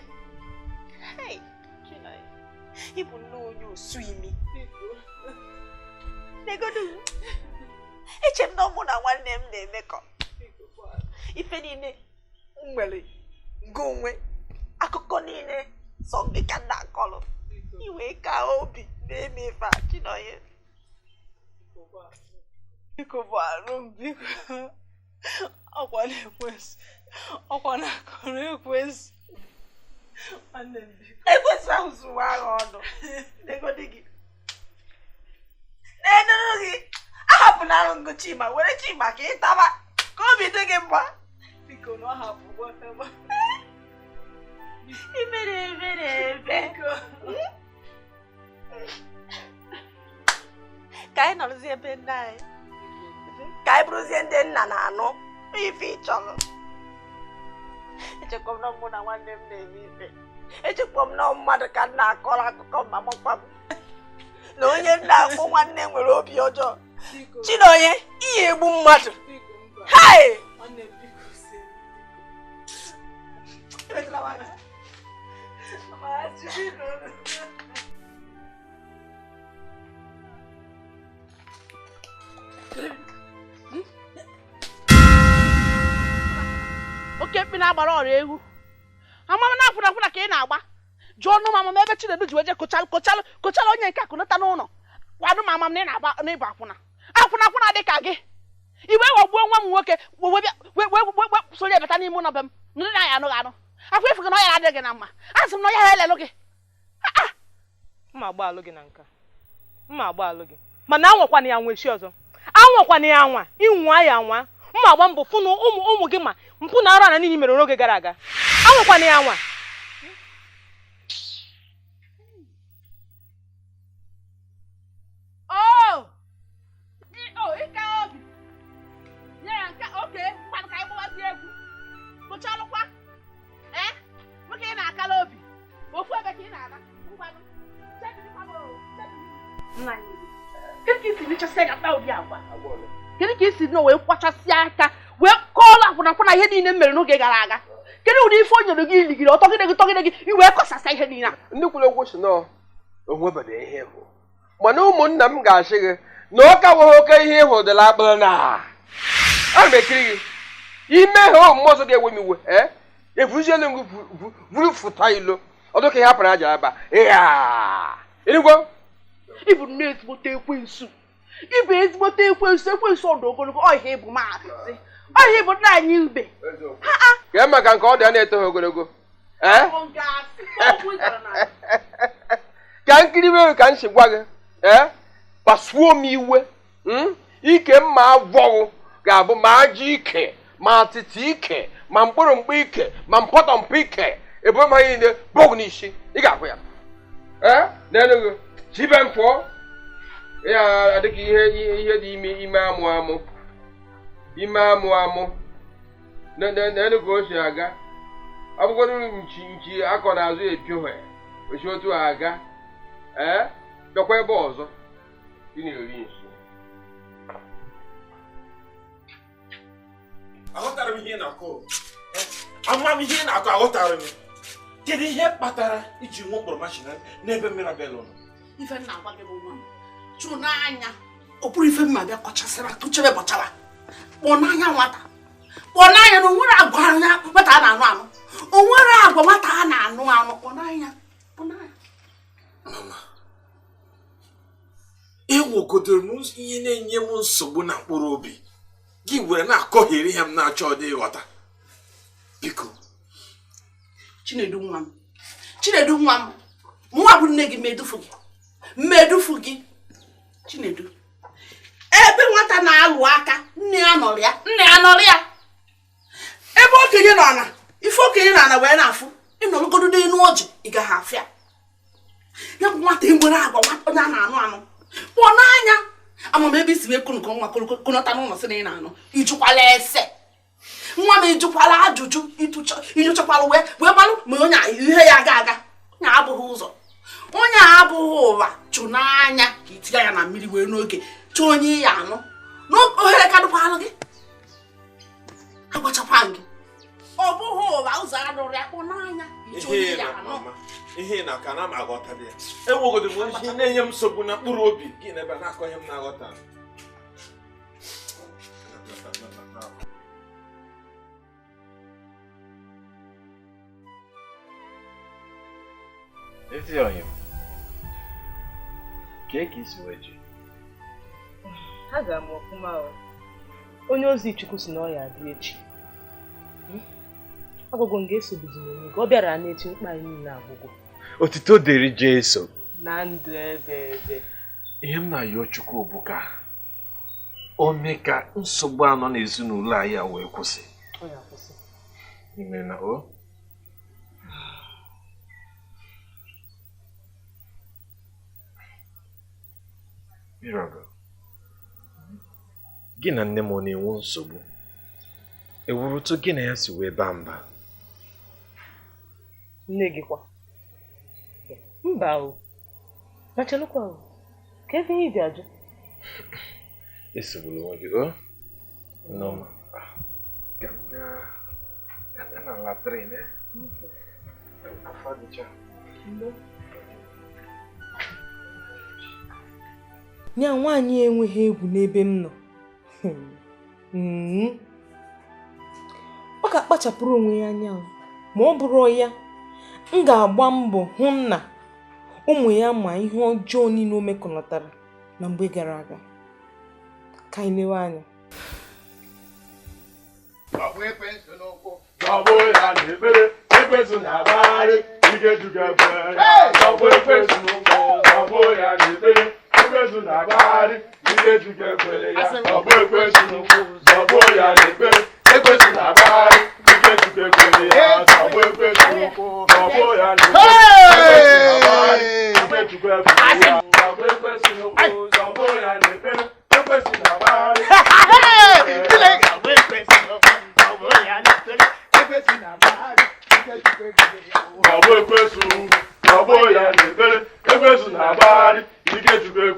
Hey, Chinonye! Ị bụ nnọọ onye osu imi. Negodu, eche m na mụ na nwanne m na-emekọ. Ife niile m nwere nke onwe, akụkọ niile sọ gị ka m na-akọrọ. Iwe ka obi na-eme ife a, Chinonye. Biko gbaghara m, biko. Ọkwa na-ekwensu. Ọkwa na-akọrọ ekwensu. Nwanne m biko. Ekwensu ahụ zụwa agha ọnụ. Negodi gị. Na-enuru gị. Ahapụnarụ ngụ Chima, were Chima ka ị taba ka obi dị gị mma. Biko na ọ hapụ gbọtaba. Ibere ebere ebe. Ka anyị nọrọzie ebe nna anyị. Ka anyị bụrụzie ndị nna na-anụ ife ị chọrọ. Echekwa m na mụ na nwanne m na-eme ife. Echekwa m na mmadụ ka m na-akọrọ akụkọ ma makwa m na onye m na-akpọ nwanne nwere obi ọjọọ. Chinonye, iyi egbu mmadụ. Hai! Oke mkpi na-agbara ọrịa ewu. Amama na-akwụna akwụna ka ị na-agba. Jụọ ọnụ mama m ebe Chinedu ji weje kochalụ kochalụ kochalụ onye nke akụnata n'ụlọ. Kwadụ m amam na ị na-agba n'ịbụ akwụna. Akwụna akwụna dị ka gị. Iwe ghọgbuo nwa m nwoke wee soro ya bata n'ime ụlọ be m. Nụrụ na ya anụghị anụ. Akwa efu gị na ọ ya adịghị gị na mma. A sị m na ọ ya elelụ gị. Mma agba alụ gị na nka. Mma agba alụ gị. Mana anwakwana ya nwa echi ọzọ. Anwakwana ya anwa. Ịnwa ya anwa. Mma agba mbọ fụ na ụmụ gị ma mpụ na arụ ana niile mere n'oge gara aga. Anwakwana ya anwa. Oh! Oh, ịka obi. Nye ya nke oke mkpanụ ka anyị gbawazie egwu. Kụchalụkwa. Eh? Nwoke ị na-akala obi. Ofu ebe ka ị na-ala. Ngwanụ. Kedu ka isi mechasịa ya kpa ụdị agwa? Kedu ka isi nọ wee kwachasịa aka wee kọọrọ akwụna akwụna ihe niile m mere n'oge gara aga? Kedu ụdị ife o nyere gị iligiri ọtọgide gị tọgide gị i wee kọsasịa ihe niile a? Ndị kwuru okwu si nọọ onwebede ihe hụ. Mana ụmụnna m ga-asị gị na ọ ka nweghị oke ihe ịhụ dịla akpụrụ na ana m ekiri gị ime ha omume ọzọ ga-ewe m iwe evuzielu m gị vuru fụta ilo ọdụ ka ihe hapụrụ aja aba ịrịgwo. Ịbụ nne ezigbote ekwensu. Ịbụ ezigbote ekwensu ekwensu ọdụ ogologo ọhịa ịbụ maazị ọhịa ịbụ nna anyị ube. Kee maka nke ọ dị a na-etoghị ogologo ka nkiri mere ka m si gwa gị kpasuo m iwe ike mma avọghụ ga-abụ ma ajọ ike ma atịtị ike ma mkpụrụ mkpụ ike ma mpọtọmpụ ike ebe ma niile bọgụ n'isi ị ga-ahụ ya n'enugu chibe m pụọ ya adịka ihe dị ime ime amụ amụ ime amụ amụ n'enugu o si aga ọ bụgodị nchi nchi akọ n'azụ epiohe osi otu a aga bịakwa ebe ọzọ ị na-eri nsi. Aghọtara m ihe ị na-akọ. Ama m ihe ị na-akọ aghọtara m. Kedu ihe kpatara iji nwe mkpụrụ machina n'ebe Mirabel nọ? Ife m na-agwa gị bụ nwa m chụ n'anya ọ bụrụ ife mma bịa kọchasịra tụchere bọchara kpọọ n'anya nwata kpọọ n'anya na onwere agwa anya nwata a na-anụ anụ onwere agwa nwata a na-anụ anụ kpọọ n'anya kpọọ n'anya. Mama, enwegodoro m ihe na-enye m nsogbu na mkpụrụ obi gị were na-akọgheri ihe m na-achọ ọdị ịghọta. Biko Chinedu nwa m Chinedu nwa m mụnwa bụ nne gị mmedufu gị Chinedu ebe nwata na-alụ aka nne ya nọrọ ya nne ya nọrọ ya ebe okenye nọ na ife okenye nọ na wee na-afụ ịnọrọgodo n'elu ọjị ị gaghị afụ ya. Ya bụ nwata enwere agwa onye a na-anụ anụ kpọọ n'anya amam ebe isi wee kunu ka nwa kunọta n'ụlọ sị na ị na-anụ ịjụkwala ese nwa m ịjụkwala ajụjụ ịnyochakwala wee gbalụ ma onye ihe ya aga aga onye abụghị ụzọ onye abụghị ụwa chụ n'anya ka itinye ya na mmiri wee n'oge chụọ onye ya anụ n'ohere kadụkwalụ gị agwachakwa gị ọ bụghị ụwa ụzọ adụrụ ya kpọ n'anya ịchụ onye ya anụ. Ihe na aka na m aghọtara ya enwegodoro m ihe na-enye m nsogbu na mkpụrụ obi gị na ebe na-akọ ihe m na-aghọta. Ezi ọyị m, Kee ka isi wee jee? Aga m ọfụma o. Onye ozi Chukwu si na ọ ya adị echi. Agwụgwọ m ga-esobizi n'onwe gị. Ọ bịara n'echi mkpa anyị niile agwụgwọ. Otito dịrị Jesu. Na ndụ ebe ebe. Ihe m na-ayọ Chukwu bụ ka o mee ka nsogbu anọ n'ezinụlọ anyị a wee kwụsị. Ọ ya kwụsị. Ime na o? Miracle, gị na nne m ọ na-enwe nsogbu? Ewurutu gị na ya si wee baa mba? Nne gị kwa? Mba o. Ma chelụkwa o. Ka ebe ihe dị ajụ? Esogbula onwe gị o. Nneọma. Ka m gaa na latrin, eh? Afọ adịcha. Nya nwaanyị enweghị egwu n'ebe m nọ. Ọ ga-akpachapụrụ onwe ya anya ma ọ bụrụ ya, m ga-agba mbọ hụ na ụmụ ya ma ihe ọjọọ niile o mekọnatara na mgbe gara aga. Ka anyị lewe anya.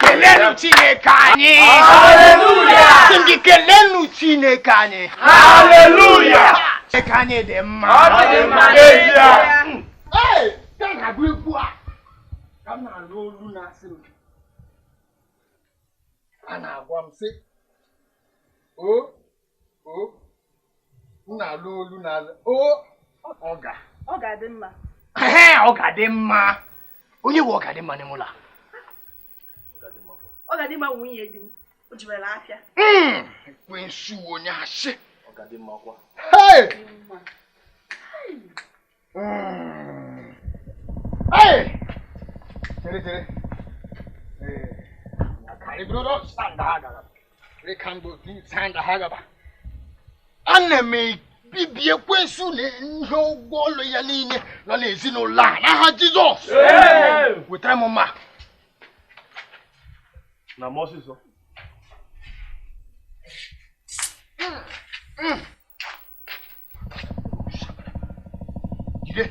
Kelenu Chineke anyị. Hallelujah. Sị m gị kelenu Chineke anyị. Hallelujah. Chineke anyị dị mma. Ọ dị mma n'ezie. Ee, ka m na-agụ egwu a, ka m na-anụ olu na-asị m. A na-agwa m sị, o, m na-alụ olu na-asị, o, ọ ga. Ọ ga-adị mma. Ee, ọ ga-adị mma. Onye nwe ọ ga-adị mma n'ime ụlọ a? Ọ ga-adị mma nwunye di m. O jibere afịa. Ekwensu onye asị. Ọ ga-adị mma kwa. Hey! Hey! Chere chere. Ana m ebibi ekwensu na ihe ụgwọ ọlụ ya niile nọ n'ezinụlọ a n'aha Jizọs. Wetara m mma. Na m ọsịsọ. Jide.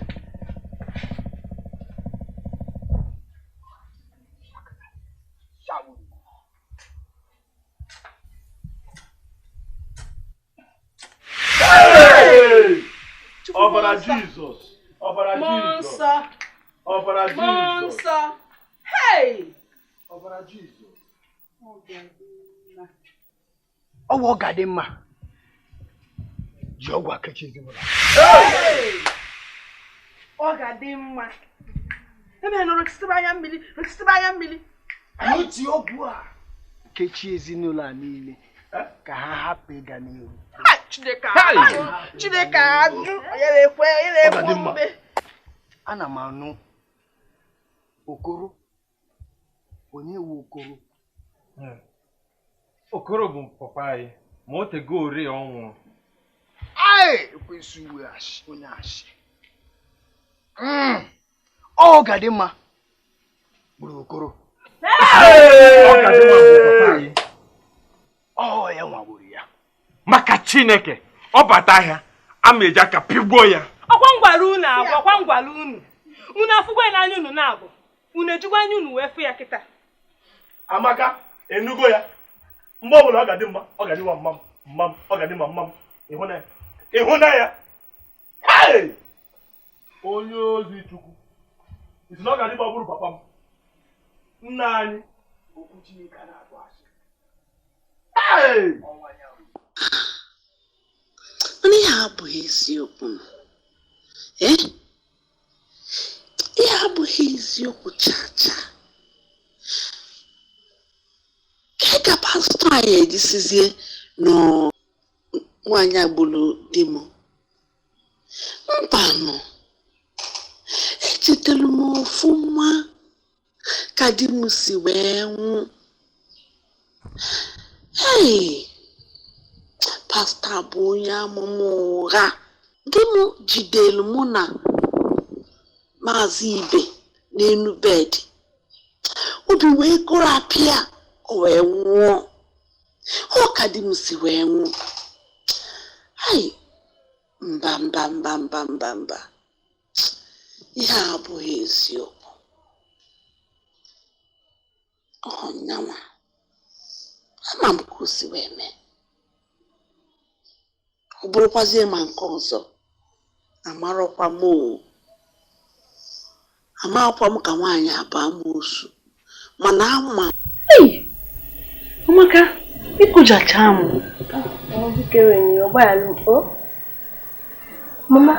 Ọbara Jizọs. Ọbara Jizọs. Ọbara Jizọs. Nsọ. Hey! Ọbara Jizọs. Ọwụ ọ ga-adị mma ji ọgwụ akechi ezinụlọ. Ọ ga-adị mma. Ebe nọ rụchisibe anya mmiri, rụchisibe anya mmiri. Anyị ji ọgwụ a kechie ezinụlọ a niile ka ha hapụ ịga n'ihu. Chineke ajụ, Chineke ajụ, onye na-ekwe, onye na-ekwe omume. Ana m anụ Okoro. Onye wu Okoro? Okoro bụ papa anyị, ma o tego ore ọ nwụrụ. Ai, ekwensu uwe asị, onye asị. Ọ ga-adị mma gburu Okoro. Ọ ga-adị mma bụ papa anyị. Ọ ya nwagburu ya. Maka Chineke, ọ bata ahịa, a ma eji aka pigbuo ya. Ọkwa ngwara unu agwa, ọkwa ngwara unu. Unu afụgwa ya n'anya unu na-abụ. Unu ejikwa anya unu wee fụ ya kịta. Amaka, enugo ya. Mgbe ọbụla ọ ga-adị mma, ọ ga-adị mma mma mma, ọ ga-adị mma mma. Ịhụnanya. Ịhụnanya. Hey! Onye ozi Chukwu. Isi na ọ ga-adị mma ọ bụrụ papa m. Nna anyị. Okwu Chineke na-atụ asị. Hey! Mana ihe abụghị eziokwu. Ihe abụghị eziokwu chaa chaa. Ka ka pastọ anyị ejisizie nọ nwaanyị agburu di m. Mbanụ, echetara m ọfụma ka di m si wee nwụ. Hey, pastọ bụ onye amụma ụgha. Di m jidere mụ na Maazị Ibe n'elu bed. Obi wee kụrụ apịa, o wee nwụọ. Ọ ka di m si wee nwụ. Hai, mba mba mba mba mba mba. Ihe a abụghị eziokwu. Ọ nyanwa. Ama m ka o si wee mee. Ọ bụrụkwazie ma nke ọzọ, amarọkwa m o. Amakwa m ka nwaanyị abụ amoosu. Mana ama. Hey! Amaka, ịkụjacha m. Mama,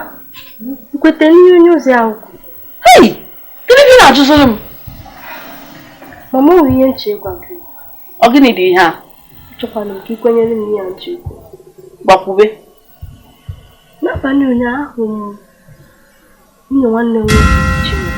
nkwete n'ihe onye ozi ahụ kwuru. Hey! Gịnị ka ị na-ajụziri m? Mama, o nwere ihe nche ịgwa gị. Ọ gịnị dị ihe a? Achọkwana m ka ị kwenyere m ihe a nche ikwu. Gbakwube. N'abalị ụnyaahụ m nwunye nwanne m nwoke Chinwe.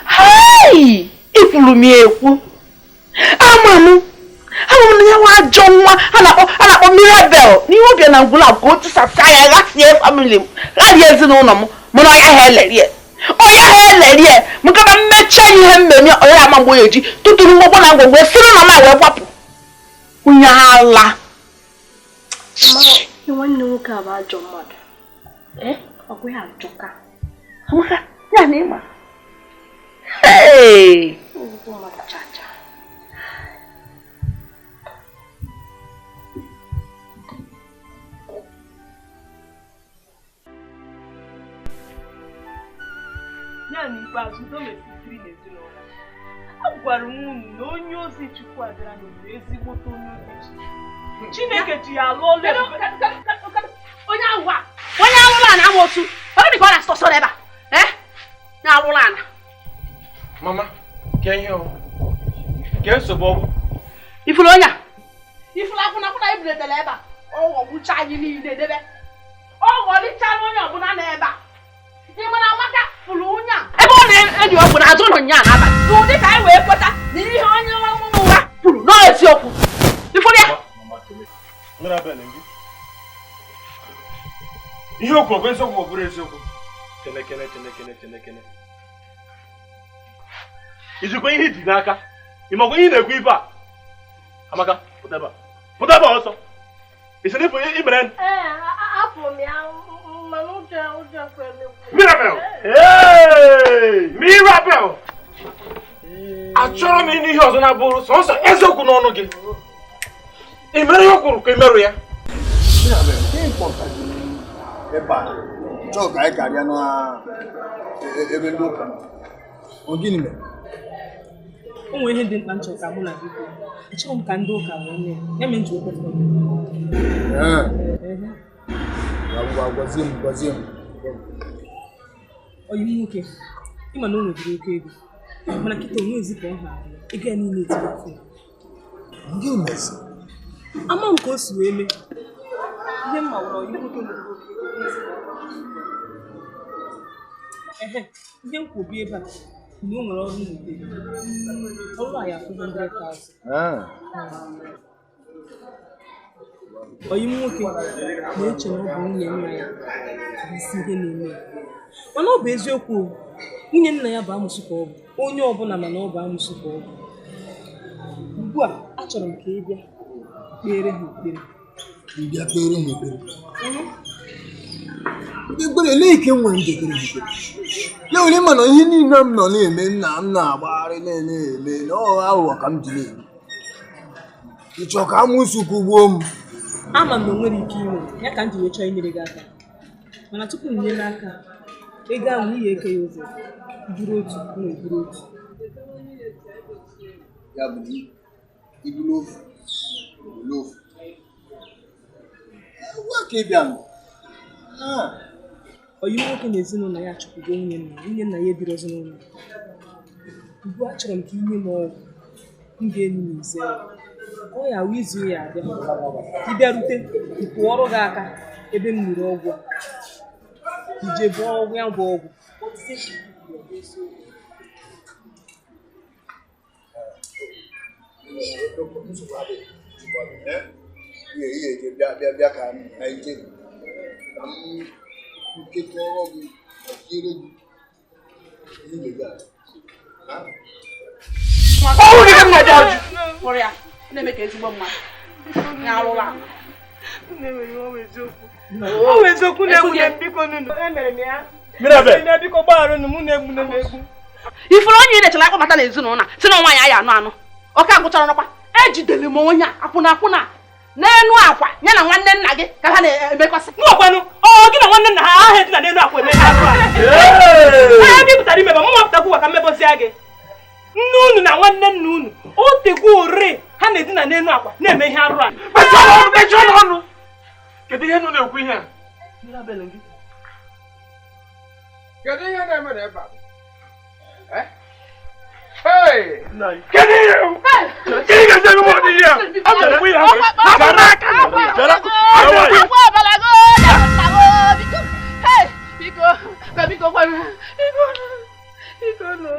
Hai! Ikwuru m ya ekwu. Ama m na ya nwa ajọ nwa a na-akpọ Mirabel n'ihe ọbịa na ngwụla ka o tisasa ya ghasie famili m gharie ezinụlọ m mana ọya ha elerie ọya ha elerie maka na mmecha ihe mmemme ọya ama mgbe eji tụtụrụ ngwongwo na ngwongwo siri na ma wee gbapụ onye ala. Nwanne nwoke a bụ ajọ mmadụ. Ọ bụ ya ajọka. Amaka, ya na ịma. Hey! Ya n'ikpeazụ udo mesịrị n'ezinụlọ. A gwara m unu na onye ozi Chukwu abịara n'obodo ezigbote onye ozi Chukwu. Chineke ji ya alụ ọlụ ebube. Onye ahụ a, onye alụrụ ana amosu. Ọ gịnị ka ọ na-asọ sọ ebe a? Eh? Na alụrụ ana. Mama, ke ihe o? Ke nsogbu ọ bụ? Ifuru onye a? Ifuru akwụna akwụna ebuletara ebe a. Ọ ghọgbucha anyị niile debe. Ọ ghọlichara onye ọbụla nọ ebe a. Ị mara Amaka fụrụ onye a. Ebe ọ na-enyi ọgwụ na-azụ ụlọ nya n'abalị. N'ụdị ka anyị wee kweta na ihe onye ọmụmụ ụgha kwuru n'ọ eziokwu. Ifuru ya? Mirabel gị. Ihe o kwuru bụ eziokwu ọ bụrụ eziokwu. Kene kene kene kene kene kene. Ijikwa ihe iji n'aka. Ị makwa ihe ị na-ekwu ife a? Amaka, pụta ebe a. Pụta ebe a ọsọ. Ị sị na ịfụ i mere? Ee, afọ m ya mana ụjọ kwere m. Mirabel! Hey! Mirabel! Achọrọ m ịnụ ihe ọzọ na-abụrụ sọnsọ eziokwu n'ọnụ gị. Ị mere ihe o kwuru ka ị merụ ya? Mirabel, gịnị kpọtara ebe a? Chọọ ka anyị karịa na ebe ndị ụka. Ọ gịnị mere? O nwere ihe dị mkpa m chọrọ ka mụ na gị kwuo. Achọghị m ka ndị ụka wee mee ya mere m ji wee kpọtara gị. Gwazie m, gwazie m. Oyi nwoke, ịma na o nwebiri oke ego mana kịta onwe ezi ka ọ ha ego ya niile etiri afọ ya. Ndị mezi? Ama m ka o si wee mee. Ihe mma wụrụ oyi nwoke nwebiri oke ego ezi ka ọ ha. Ehe, ihe m kwubi ebe a na o nwere ọrụ nwete. Ọrụ a ya 200,000. Oyi nwoke na-eche na ọ bụ nwunye nna ya bụ isi ihe na-eme ya. Mana ọ bụ eziokwu, nwunye nna ya bụ amụsụ ka ọ bụ. Onye ọbụla mana ọ bụ amụsụ ka ọ bụ. Ugbu a, achọrọ m ka ị bịa kpere ha ekpere. Bịa kpere ha ekpere. Ekpere lee ike m nwere m ji ekpere ha ekpere. Ya were mana ihe niile m nọ na-eme nna m na-agbagharị na-eme na ọ aghụghọ ka m ji na-eme. Ị chọọ ka amụsụ kụgbuo m? Ama m na o nwere ike inwe ya ka m ji wee chọọ inyere gị aka. Mana tupu m nyere aka, ego ahụ n'ihi eke ya ụzọ buru otu na eburu otu. Ya bụ na ibulu ofu, ibulu ofu. Gwa ka ị bịa nụ. Oyi nwoke na ezinụlọ ya chụpụgo nwunye nna ya ebirozi n'ụlọ. Ugbu a chọrọ m ka inye m ọgwụ m ga-enyi m ize ka ọ ya wụ izu ya abịa. Ị bịarute pụọrọ gị aka ebe m nụrụ ọgwụ a. Ije bụ ọgwụ ya bụ ọgwụ. Bịa ka anyị jee ka m nkekọrọ gị gọziere gị ihe gị a. Na-eme ka ezigbo mmadụ na-arụrụ ala. O eziokwu na-egbu m biko nunu. Emere m ya. Biko gbaghara unu mụ na-egbu m egbu. Ifuru onye ị na-echere akpọbata n'ezinụlọ a si na nwaanyị anyị anụ anụ. Ọka agwụchara n'ọkwa. Ejidere m onye a akwụna akwụna n'enu akwa ya na nwanne nna gị ka ha na-emekọsị. Mụ ọ gị na nwanne nna ha ahụ edina n'enu akwa eme ha. Ha bipụtara ime ma mụ mapụtakwu ka mmebọsịa gị. Nne unu na nwanne nna unu o tegwu ore ha na-edina n'enu akwa na-eme ihe arụ a. Mechie ọnụ. Kedu ihe nụ na-ekwu ihe a? Kedu ihe na-eme n'ebe a? Hey! Kedu ihe? Kedu ihe ga-eme m ọdị ihe a? A na-ekwu ihe ahụ.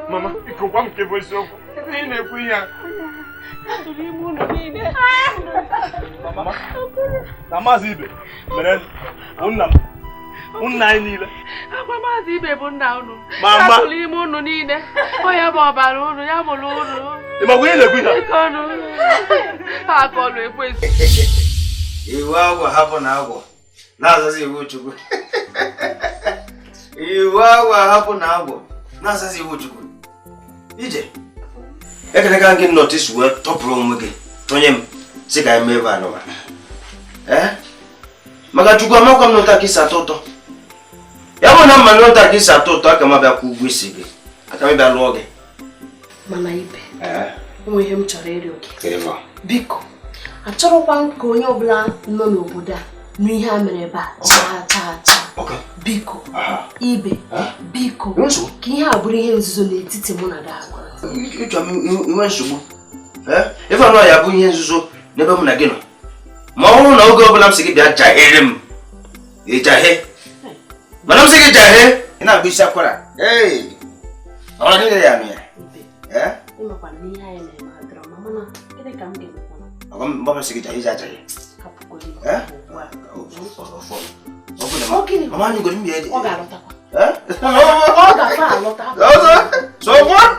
Mama, biko gwa m nke bụ eziokwu. Kedu ihe na-ekwu ihe a? Mama, na Maazị Ibe mere nna m, nna anyị niile. Agwa Maazị Ibe bụ nna unu. Mama. Ya tụrụ ime unu niile. Onye bụ ọbara unu, ya mụrụ unu. Ị makwa ihe na-ekwu ihe a? Biko nụ. Ha akọlụ ekwesị. Iwu agwọ hapụ na agwọ na-azazi iwu Chukwu. Iwu agwọ hapụ na agwọ na-azazi iwu Chukwu. Ije. Ekele ka gị nọtịs wee tọpụrụ onwe gị tụnye m sị ka anyị mee ebe anụma. Ee? Maka Chukwu amakwa m n'ụta ka isi atọ ụtọ. Ya bụ na mma n'ụta ka isi atọ ụtọ aka m abịa kwụ ụgwọ isi gị. Aka m bịa lụọ gị. Mana Ibe, o nwere ihe m chọrọ ịrịọ gị. Biko, achọrọkwa m ka onye ọbụla nọ n'obodo a nụ ihe a mere ebe a chaa chaa chaa. Biko, Ibe, biko, ka ihe a bụrụ ihe nzuzo n'etiti mụ na gị agwa. Ịchọ m inwe nsogbu. Ife anụ ya bụ ihe nzuzo n'ebe mụ na gị nọ. Ma ọ bụrụ na oge ọbụla m sị gị bịa jahere m, ị jahe. Mana m sị gị jahe, ị na-agba isi akwara. Ee, ọ niile ya nụ ya. Ịmakwa na ihe anyị na-eme adịrọ mma, mana gịnị ka m ga-emekwa? Ọgọ m mgbe m sị gị jahe, iji ajahe. Mama anyị goro m ya Ọ ga-alọtakwa. Ọ ga-afa alọta. So what?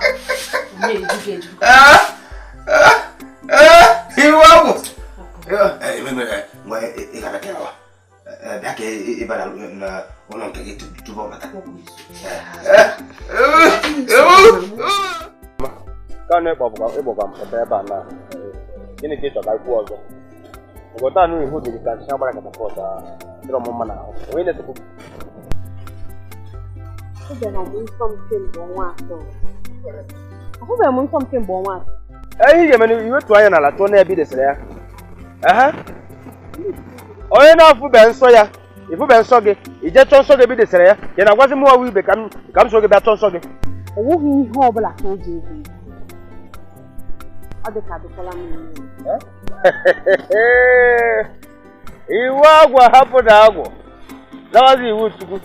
Iwu agwụ. Ị ga-abịa ka bịa ka ị bara n'ụlọ nke gị tupu ọ bata. Ka na ịkpọga m pụta ebe a na gịnị ka ị chọrọ ikwu ọzọ? Ọgọta anụ ihu dị ka nchi agbara katapọt dịrọ m mma n'ahụ. Onye na-esekwu gị? Ahụbeghị m nsọ m kemgbe ọnwa atọ. Ihe ị ga-eme na iwetu anya n'ala tụọ n'ebe i desere ya. Onye na-afụbe nsọ ya, ịfụbe nsọ gị, ije chọọ nsọ gị ebe i desere ya, ya na-agwazi m ọwụ ibe ka m so gị bịa chọọ nsọ gị. O nweghị ihe ọ bụla ka o ji egwu. Ọ dị ka adịkwala m ime. Iwu agwọ hapụ na agwọ nawazi iwu Chukwu.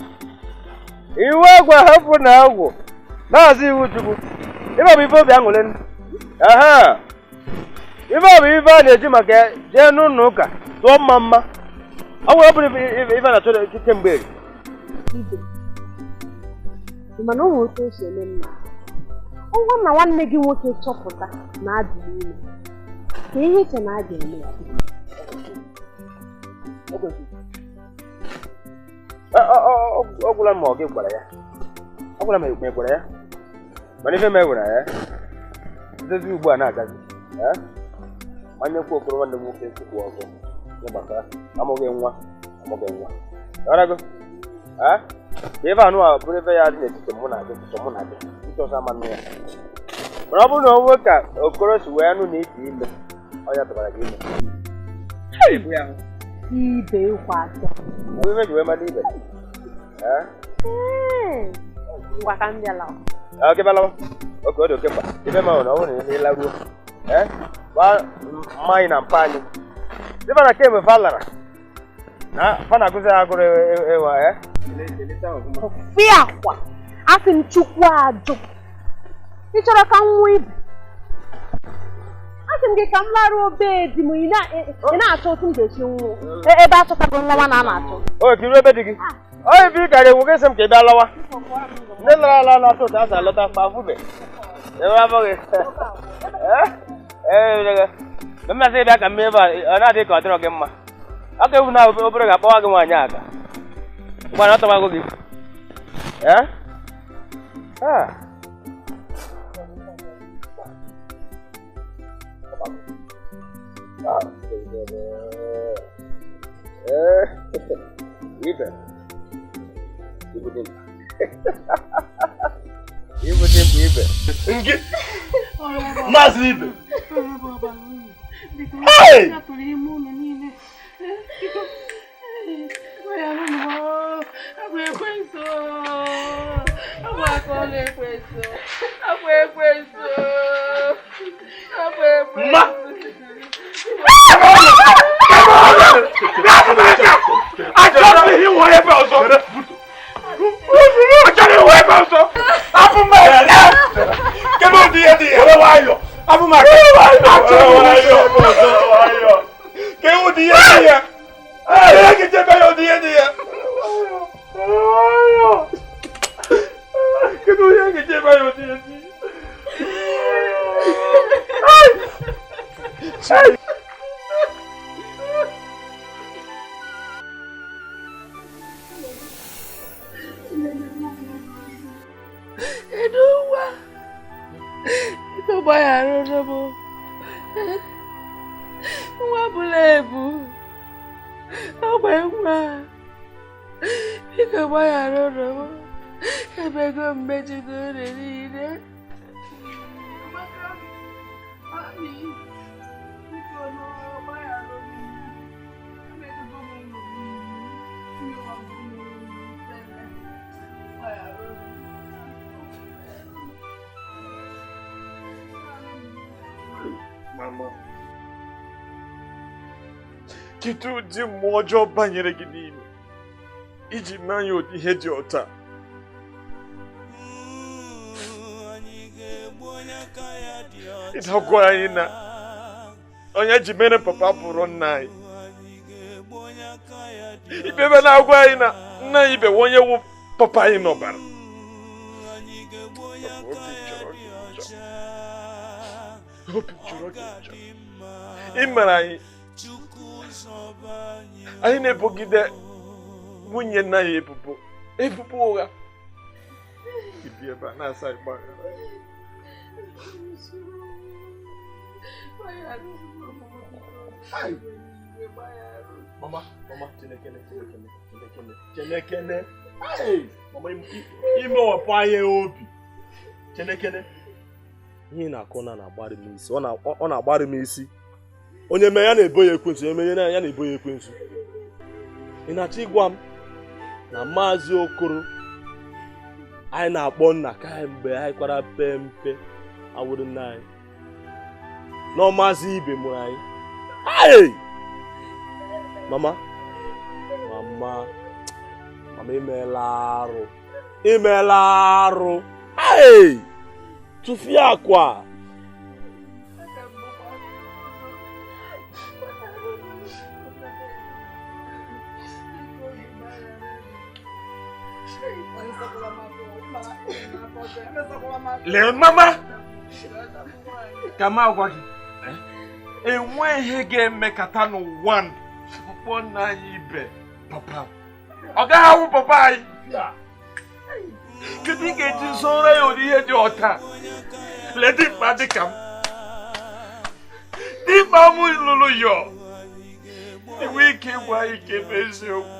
Iwu agwọ hapụ na agwọ nawazi iwu Chukwu. Ife bụ ife obi aṅụrị. Ife bụ ife a na-eji maka jee n'ụlọ ụka tụọ mma mma. Ọ nwere ọ bụrụ ife a na-achọ kemgbe eri. Ibe, mana o nwere otu o si eme mma. Ọ bụrụ na nwanne gị nwoke chọpụta na adị n'ime, ka ihe iche na a ga-eme ya. Ọ gwụla ma ọ gị gwara ya. Ọ gwụla ma ị gwara ya. Mana ife m ewere ya. Ndozi ugbu a na-agazi. Manyekwa Okoro nwanne m nwoke nsogbu ọzọ. Ihe gbasara amụghị nwa amụghị nwa. Ọrago? Ka ebe anụ a bụrụ ebe ya dị n'etiti mụ na gị tụtụ mụ na gị. Ntị ọzọ ama nne ya. Mana ọ bụrụ na o nwee ka Okoro si wee nụ na iti ime, ọ ya tụbara gị ime. Ibe kwado. Ibe ji wee mara ibe. Ngwa ka m bịala. Oke bịalawa. Oke ọ dị oke mkpa. Ibe ma na ọ bụrụ na ị laruo. Gwa mma anyị na mpa anyị. Dịba na kemgbe fa lara. Na fa na-agụzi agụrụ ewa Fie akwa. Asị m Chukwu ajụ. Ị chọrọ ka m nwụọ ibe? Asị m gị ka m laruo be di m ị na-achọ otu m ga-esi nwụọ ebe achọtago nlawa na a na-achọ. O kiri ebe di gị. Ọ ibe ị gara ewu gị sị m ka ị bịa lawa. Ndị lara ala na-atụ ụtọ asa alọta ma afụbe. Ebe abụghị. Ee, mmasị bịa ka m ebe a ọ na-adị ka ọ dịrọ gị mma. Ọ ga-ewu na obere ga-akpọwa gị nwaanyị aga. Ngwa na ọ tọwago gị. Ee? Ibe. Ibu dimkpa. Ibu dimkpa ibe. Nge. Maazị Ibe. Hey! Ma. Achọrọ m ịhụ ebe ọzọ. Achọrọ ịhụ ebe ọzọ. Abụ m aka. Kedu ụdị ihe dị ya? Nwayọ. Abụ m aka. Achọrọ m ịhụ ebe ọzọ. Kedu ụdị ihe dị ya? Ee, ga-echebe ya ụdị ihe dị ya. Kedu ihe ga-echebe ya ụdị ihe dị ya? Eduwa, biko gbaghara m. Nwa bụla ebu, ọgba nwa. Biko gbaghara m. Ebego mmejide ure niile. Mama, kedu ụdị mmụọ ọjọọ banyere gị n'ime iji mee anyị ụdị ihe dị ọta? Ịdagwa anyị na onye ji mere papa bụrụ nna anyị. Ikpebe na-agwa anyị na nna anyị bewe onye wụ papa anyị n'ọbara. Obi jọrọ gị njọ. Obi jọrọ gị njọ. Ị mere anyị anyị na-ebogide nwunye nna ya ebubo ebubo ụgha. Ibi ebe a na-asa ịgbaghara. Mama, mama, Chinekene, Chinekene, Chinekene, Chinekene. Hey! Mama, imewapụ anya obi. Chinekene. Ihe na-akọ na na-agbari m isi. Ọ na-agbari m isi. Onye mee ya na-ebo ya ekwensu, onye mee ya na-ebo ya ekwensu. Ị na-achọ ịgwa m na Maazị Okoro anyị na-akpọ nna kamgbe anyị kwara pe mpe awụrụ nna anyị. Na Maazị Ibe mụrụ anyị. Hey! Mama, mama, mama imeela arụ. Imeela arụ. Hey! Tụfie akwa. Lee mama, ka m agwa gị, enweghị ihe ga-emekata n'ụwa Mkpọ nna anyị ibe papa. Ọ gaghị awụ papa anyị. Kedu ị ga-eji zọrọ ya ụdị ihe dị ọta? Lee dimkpa dị ka m. Dimkpa m lụrụ yọ. Enwe ike ịgwa anyị ka ebe eziokwu.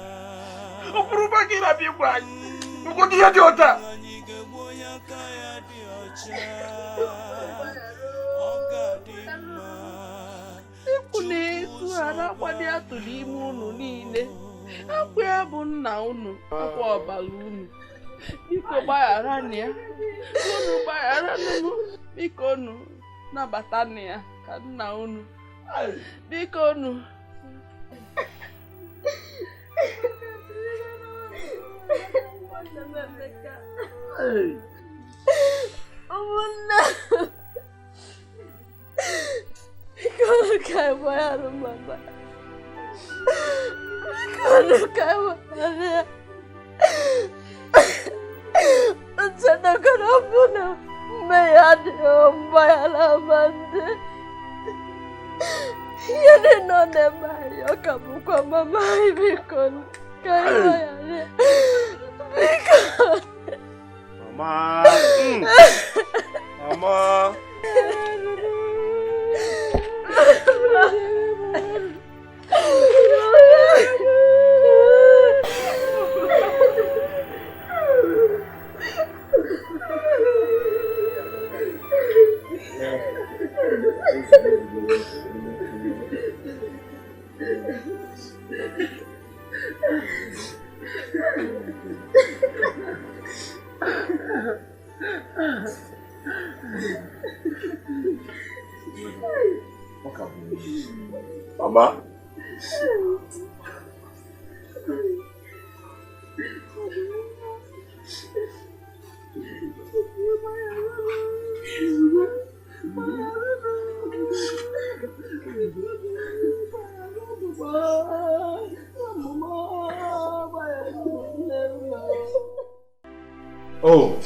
Ọ bụrụ ma gị na-abịa ịgwa anyị. Ụdị ihe dị ọta. Ekwu na-etu ha na-agbali atụ n'ime unu niile. Akwa ya bụ nna unu, akwa ọbara unu. Biko gbaghara ya. Unu gbaghara m. Biko unu nabata ya ka nna unu. Biko unu. Ụmụnne. Biko ka anyị gbaghara mama. Biko ka anyị gbaghara ya. Nchetakara bụ na mmehie adịghị mgbaghara ma ndị. Ihe niile ọ na-eme anyị ọ ka bụkwa mama anyị. Biko ka anyị gbaghara ya. Biko. Mama. Mama. Mama. Oh,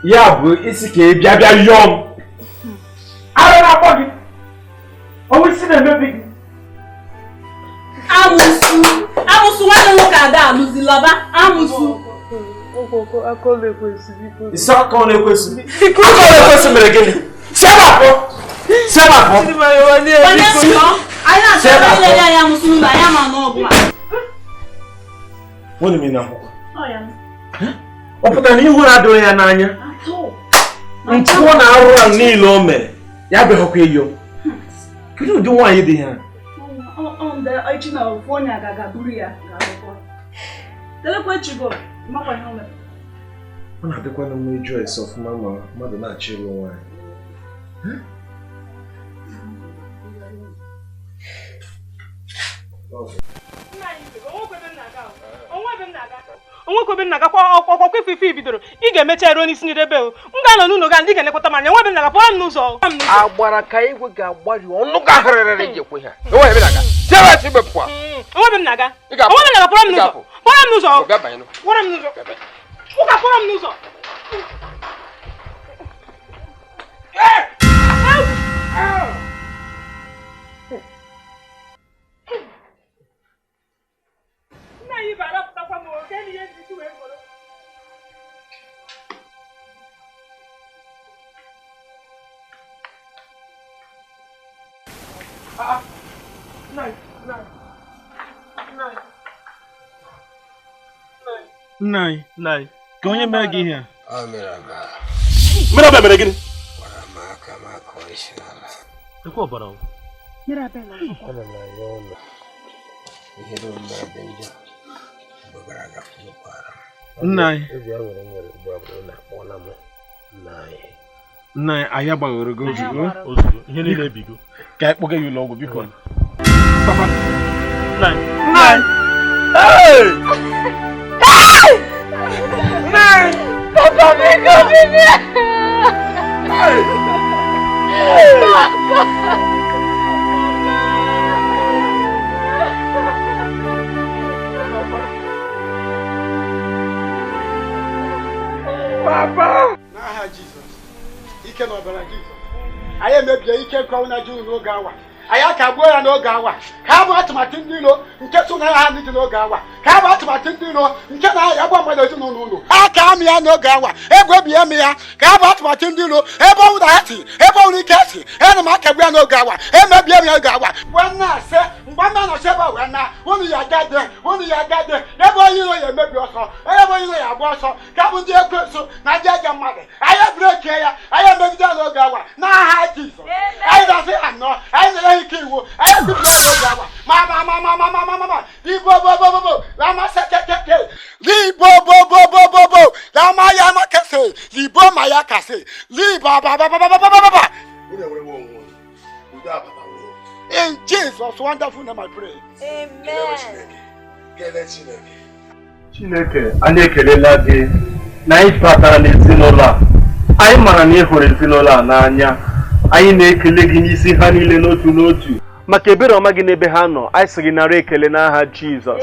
ya bụ isi ka ị bịa bịa yọọ m. Ara na-akpọ gị. Ọnwụ isi na-emebi gị. Amụsụ, amụsụ nwanne nwoke ada alụzi laba amụsụ. Isi aka ọ na-ekwesị. Aka ọ na-ekwesị mere gịnị? Sebapụ. Sebapụ. Anyị na-achọ ilele anyị amụsụ n'ụlọ anyị ama n'ọgụ a. Nwunye m na-akwụkwọ. Ọ pụtara na ihu na-adịghị ya n'anya. Mpụ na arụ a niile o mere ya bịaghịkwa iyo. Kedu ụdị nwaanyị dị ya? Ọ na-adịkwa na mma ịjụ ese ọfụma ma mmadụ na-achọ ịlụ nwaanyị. Onwekwe ebe m na-agakwa ọkwakwa ife ife bidoro ị ga-emecha ruo n'isi njedebe o. M ga-anọ n'ụlọ ga ndị ga-elekọta m anya. Onwe ebe m na-aga, pụọ m n'ụzọ. Agbara ka igwe ga-agbari ọnụ ga-ahụrịrị ji ekwe ha. Onwe ebe na-aga. Chere esi igbe pụọ. Onwe ebe m na-aga. Onwe ebe m na-aga, pụọ m n'ụzọ. Pụọ m n'ụzọ. Pụọ m n'ụzọ. Ụka pụọ m n'ụzọ. Nna anyị bara pụtakwa m oge n'ihe njisi wee fọrọ. Nna anyị, ka onye mere gị ihe a? Mirabel mere gịnị? Ekwe ọbara o. Ana m arịọ ụlọ ihe dum na-adị njọ mgbe gara aga kwụkwara m. Nna anyị. Obi aṅụrị m nwere ugbu a bụrụ na akpọọla m nna anyị. Nna anyị, anyị agbaghoro gị ozugbo. Ozugbo, ihe niile ebigo. Ka anyị kpọga ya ụlọ ọgwụ biko. Papa. Nna anyị. Nna anyị. Hey! Hey! Nna anyị. Papa biko biko. Hey! Papa. Papa! N'aha Jizọs, ike na ọbara Jizọs, anyị emebie ike nkọwa na juu n'oge awa. Anyị akagbuo ya n'oge awa. Ka abụ atụmatụ ndị iro nke so na ha ndị dị n'oge awa. Ka abụ atụmatụ ndị iro nke na-agba mmadụ ezinụlọ ụlọ. Aka amị ya n'oge awa. Egwu ebi emi ya. Ka abụ atụmatụ ndị iro ebe ọnwụ na ha si ebe ọnwụ ike si ana m akagbu ya n'oge awa. Emebie m ya n'oge awa. Mgbe m na-asị mgbe m na-anọchi ebe wee na unu ya agade unu ya agade ebe onye iro ya emebi ọsọ ebe onye iro ya agba ọsọ ka bụ ndị ekwensu na ndị ajọ mmadụ. Anyị brekie ya anyị emegide ya n'oge awa n'aha Jizọs. Anyị na-asị anọ anyị na-enye ike iwu anyị kwupụta ya n'oge awa ma ma ma ma ma ma ma ma ma ibo bo bo bo bo lama sekekeke libo bo bo bo bo bo lama ya ma kese libo ma ya kase liba ba ba ba ba ba ba ba ba. In Jesus' wonderful name I pray. Amen. Chineke, anyị ekelela gị na anyị batara n'ezinụlọ a. Anyị mara na ị hụrụ ezinụlọ a n'anya. Anyị na-ekele gị n'isi ha niile n'otu n'otu maka ebere ọma gị n'ebe ha nọ. Anyị sị gị nara ekele n'aha Jizọs.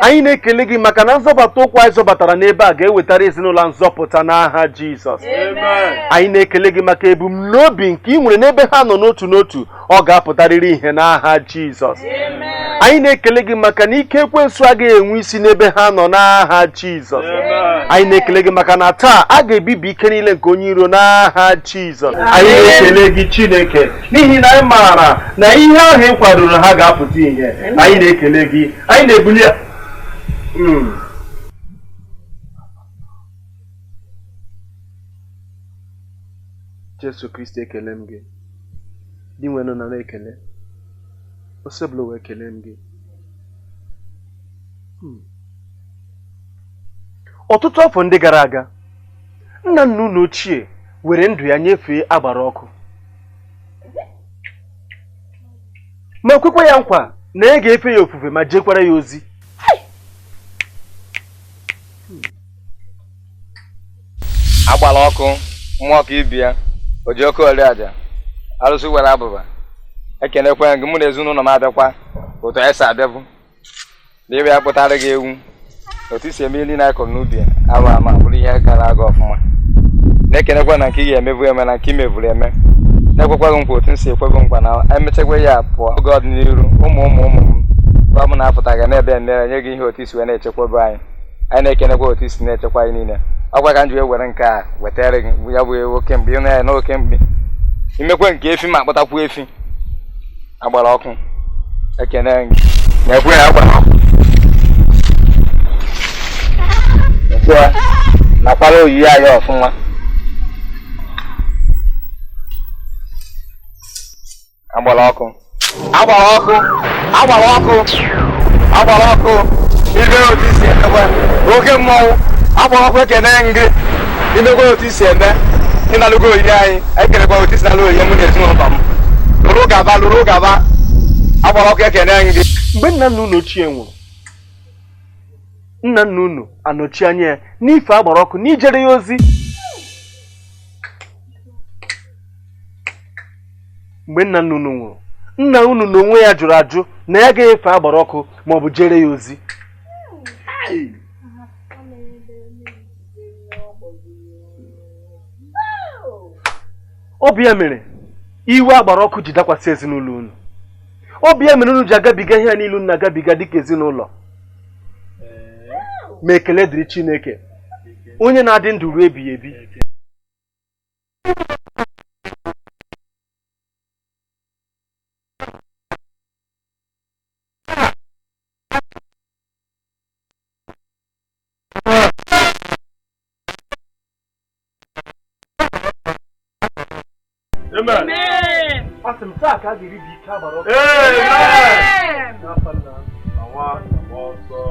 Anyị na-ekele gị maka na nzọbata ụkwụ anyị zọbatara n'ebe a ga-ewetara ezinụlọ nzọpụta n'aha Jizọs. Anyị na-ekele gị maka ebumnobi nke ị nwere n'ebe ha nọ n'otu n'otu, ọ ga-apụtarịrị ihe n'aha Jizọs. Anyị na-ekele gị maka na ike ekwensu agaghị enwe isi n'ebe ha nọ n'aha Jizọs. Anyị na-ekele gị maka na taa a ga-ebibi ike niile nke onye iro n'aha Jizọs. Anyị na-ekele gị Chineke n'ihi na anyị maara na ihe ahụ ị kwadoro ha ga-apụta ihe. Anyị na-ekele gị, anyị na-ebuli ya. Jesu Kristi, ekele m gị. Dị nwenụ nara ekele. Osebụla wee kelee m gị. Ọtụtụ afọ ndị gara aga, nna nna unu ochie were ndụ ya nyefee agbara ọkụ ma kwekwa ya nkwa na ya ga-efe ya ofufe ma jekwara ya ozi. Agbara ọkụ mmụọ ka ibi ya o ji ọkụ ori aja arụsị were abụba. Ekenekwe gị, mụ na ezinụlọ m abịakwa otu anyị si abịabụ na ịbịa kpụtara gị ewu otu isi eme ihe na-akọ n'ubi arụ ama bụrụ ihe gara aga ọfụma. Na-ekenekwa na nke ị ga-emebu eme na nke ị meburu eme. Na-ekwekwa gị nkwa otu m si ekwebụ nkwa na emechakwa ya pụọ oge ọdịnihu ụmụ ụmụ ụmụ m gwa m na-apụta ga na-ebe emere nye gị ihe otu isi wee na-echekwaba anyị. Anyị na-ekenekwa otu isi na-echekwa anyị niile. Ọgwa ka m ji wee were nke a wetara gị ya bụ ewu oke mgbe ịnụ ya na oke mkpi imekwe nke efi ma akpụtakwu efi. Agbara ọkụ ekene gị na-ekwe ya agbara ọkụ nakwara oyiyi anyị ọfụma. Agbara ọkụ agbara ọkụ agbara ọkụ agbara ọkụ ibe otu isi emekwe oke mmọnwụ. Agbara ọkụ ekene gị imekwe otu isi eme ịnalụgo oyiyi anyị ekenekwa otu isi nalụ oyiyi mụ na ezinụlọ m. Lụrụ gaba lụrụ gaba. Agbara ọkụ ekene gị. Mgbe nna nna unu ochie nwụrụ, nna nna unu anọchi anya ya n'ife agbara ọkụ n'ijere ya ozi. Mgbe nna nna unu nwụrụ, nna unu n'onwe ya jụrụ ajụ na ya ga-efe agbara ọkụ ma ọ bụ jere ya ozi. Ọ bụ ya mere iwe agbara ọkụ ji dakwasị ezinụlọ unu. Ọ bụ ya mere unu ji agabiga ihe a niile unu na-agabiga dịka ezinụlọ. Ma ekele dịrị Chineke onye na-adị ndụ ruo ebighị ebi. Amen. Asị m taa ka a ga-eribi ike agbara ọkụ. Amen. N'afọ nna na nwa na mmụọ nsọ.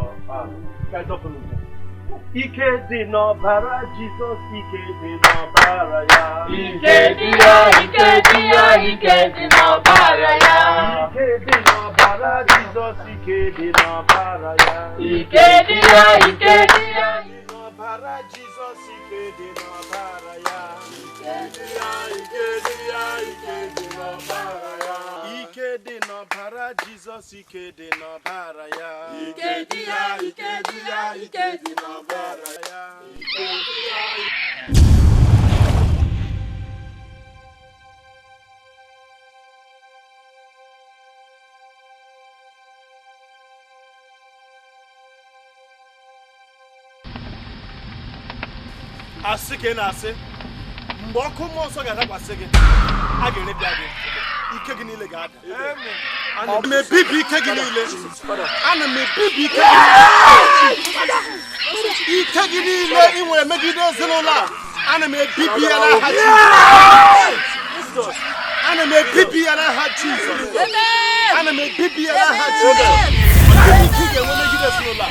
Ike dị n'ọbara Jizọs, ike dị n'ọbara ya. Ike dị ya, ike dị ya, ike dị n'ọbara ya. Ike dị n'ọbara Jizọs, ike dị n'ọbara ya. Ike dị ya, ike dị ya. N'ọbara Jizọs, ike dị n'ọbara ya. Ike dị ya, ike dị ya, ike dị n'ọbara ya. Ike dị n'ọbara Jizọs, ike dị n'ọbara ya. Ike dị ya, ike dị ya, ike dị n'ọbara ya. Ike dị ya. Asị ka ị na-asị mgbe ọkụ mmụọ nsọ ga-adakwasị gị, a ga-erepịa gị, ike gị niile ga-ada. Ana m ebibi ike gị niile. Ana m ebibi ike gị niile. Ike gị niile ị nwere megide ezinụlọ a, ana m ebibi ya n'aha Jizọs. Ana m ebibi ya n'aha Jizọs. Ana m ebibi ya n'aha Jizọs. Ike ị ga-enwe megide ezinụlọ a,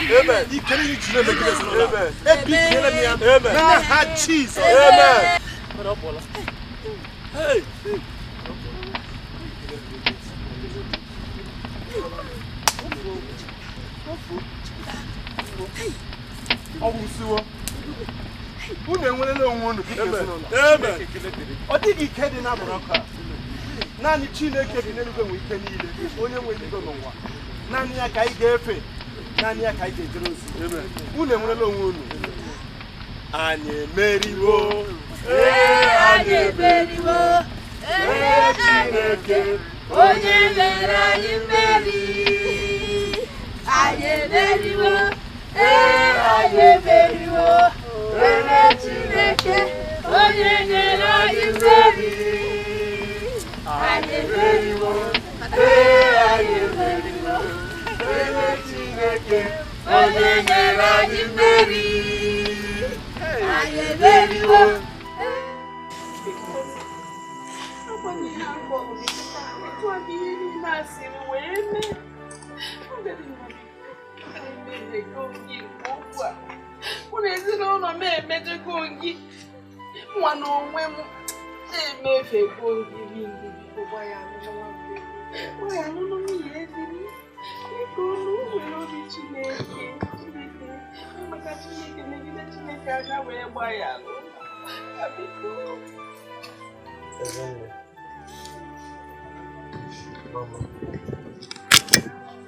ike niile ji na-emegide ezinụlọ a, ebibiela m ya n'aha Jizọs. Ọ wụsiwo unu enwerela onwe unu dịka ezinụlọ. Ọ dịghị ike dị n'agbụrụ ọkụ a. Naanị Chineke bi n'eluigwe nwe ike niile, onye nwe eluigwe n'ụwa. Naanị ya ka anyị ga-efe, naanị ya ka anyị ga-ejere ozi. Unu enwerela onwe unu. Anyị emeriwo. Ee, anyị emeriwo. Ee, Chineke onye mere anyị mmeri. Anyị emeriwo. Ee, anyị emeriwo. Ee, Chineke onye nyere anyị mmeri. Anyị emeriwo. Ee, anyị emeriwo. Ee, Chineke onye nyere anyị mmeri. Anyị emeriwo. Mụ na ezinụlọ m emejego gị, nwa na onwe m emefego gị biko gwa ya alụlụ nwunye ezi m biko unu nwere obi Chineke. Chineke maka Chineke megide Chineke aka wee gba ya alụ biko. Ezinne, mama,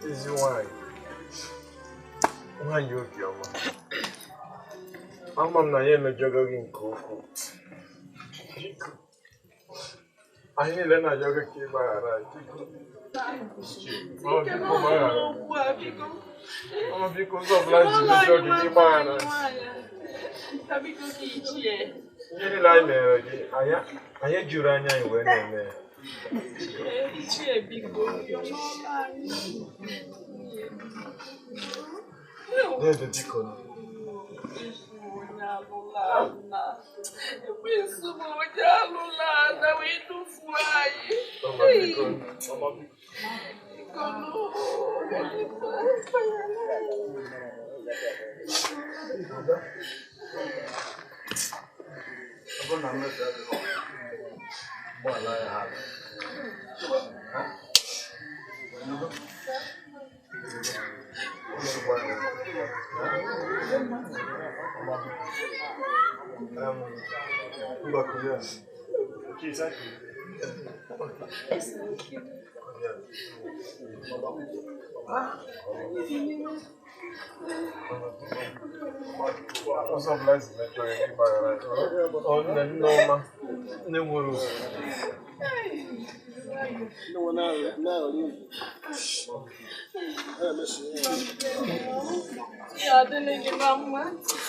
ezi nwanyị, nwanyị obiọma, ama m na ya emejọgo gị nke ukwuu. Biko, anyị niile na-ayọ gị ka ị gbaghara anyị. Biko, biko gbaghara. Mama, biko, ụzọ ọbụla ji mejọ gị ka ị gbaghara anyị. Ihe niile anyị mere gị, anyị juru anya anyị wee na-eme ya. Dede, biko. Ekwensu bụ onye alụla ana wee dufuo anyị. Mama, biko. Ọ bụrụ na mmefu adịghị, ụgbọala ya ha aga. Ụzọ ọbụla esi mejọ ya gị gbaghara. Ọ nne nneọma, nne nwere obi. Ya adịghị gị na mma.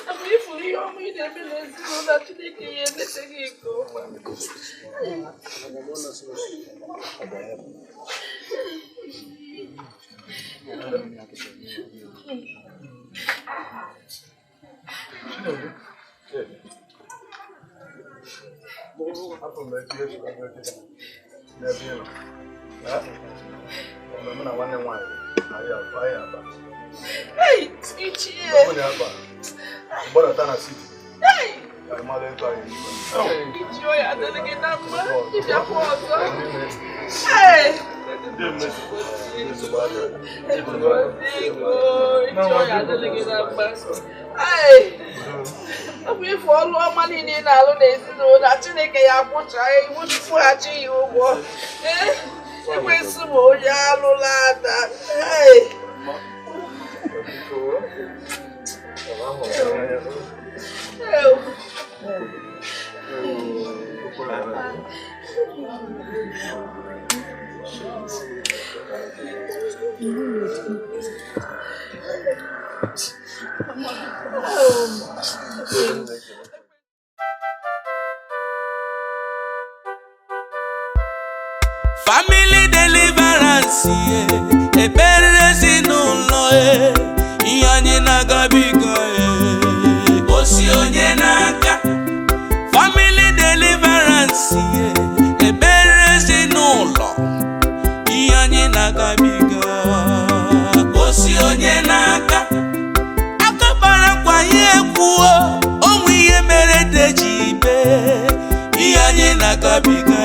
Mgbe ị fụrụ ihe ọma ị na-eme n'ezinụlọ, Chineke ya emete gị nke ọma. Hey, Ichie. Hey! Ichie, ya adịghị gị na mma. Ị bịakwa ọzọ. Hey! Ọ bụ ife ọlụ ọma niile ị na-alụ n'ezinụlọ, Chineke ya akwụcha iwu kwụghachi ya ụgwọ. Ee, ekwensu bụ onye alụla ada. Hey! Oh. Family deliverance, yeah. Ekpere ezinụlọ, eh. Ihe anyị na-agabiga, eh. O si onye n'aka. Family deliverance, yeah. Ekpere ezinụlọ, ihe anyị na-agabiga, o si onye n'aka. Aka kpara nkwa ya ekwuo onwe ihe mere deji ibe ihe anyị na-agabiga.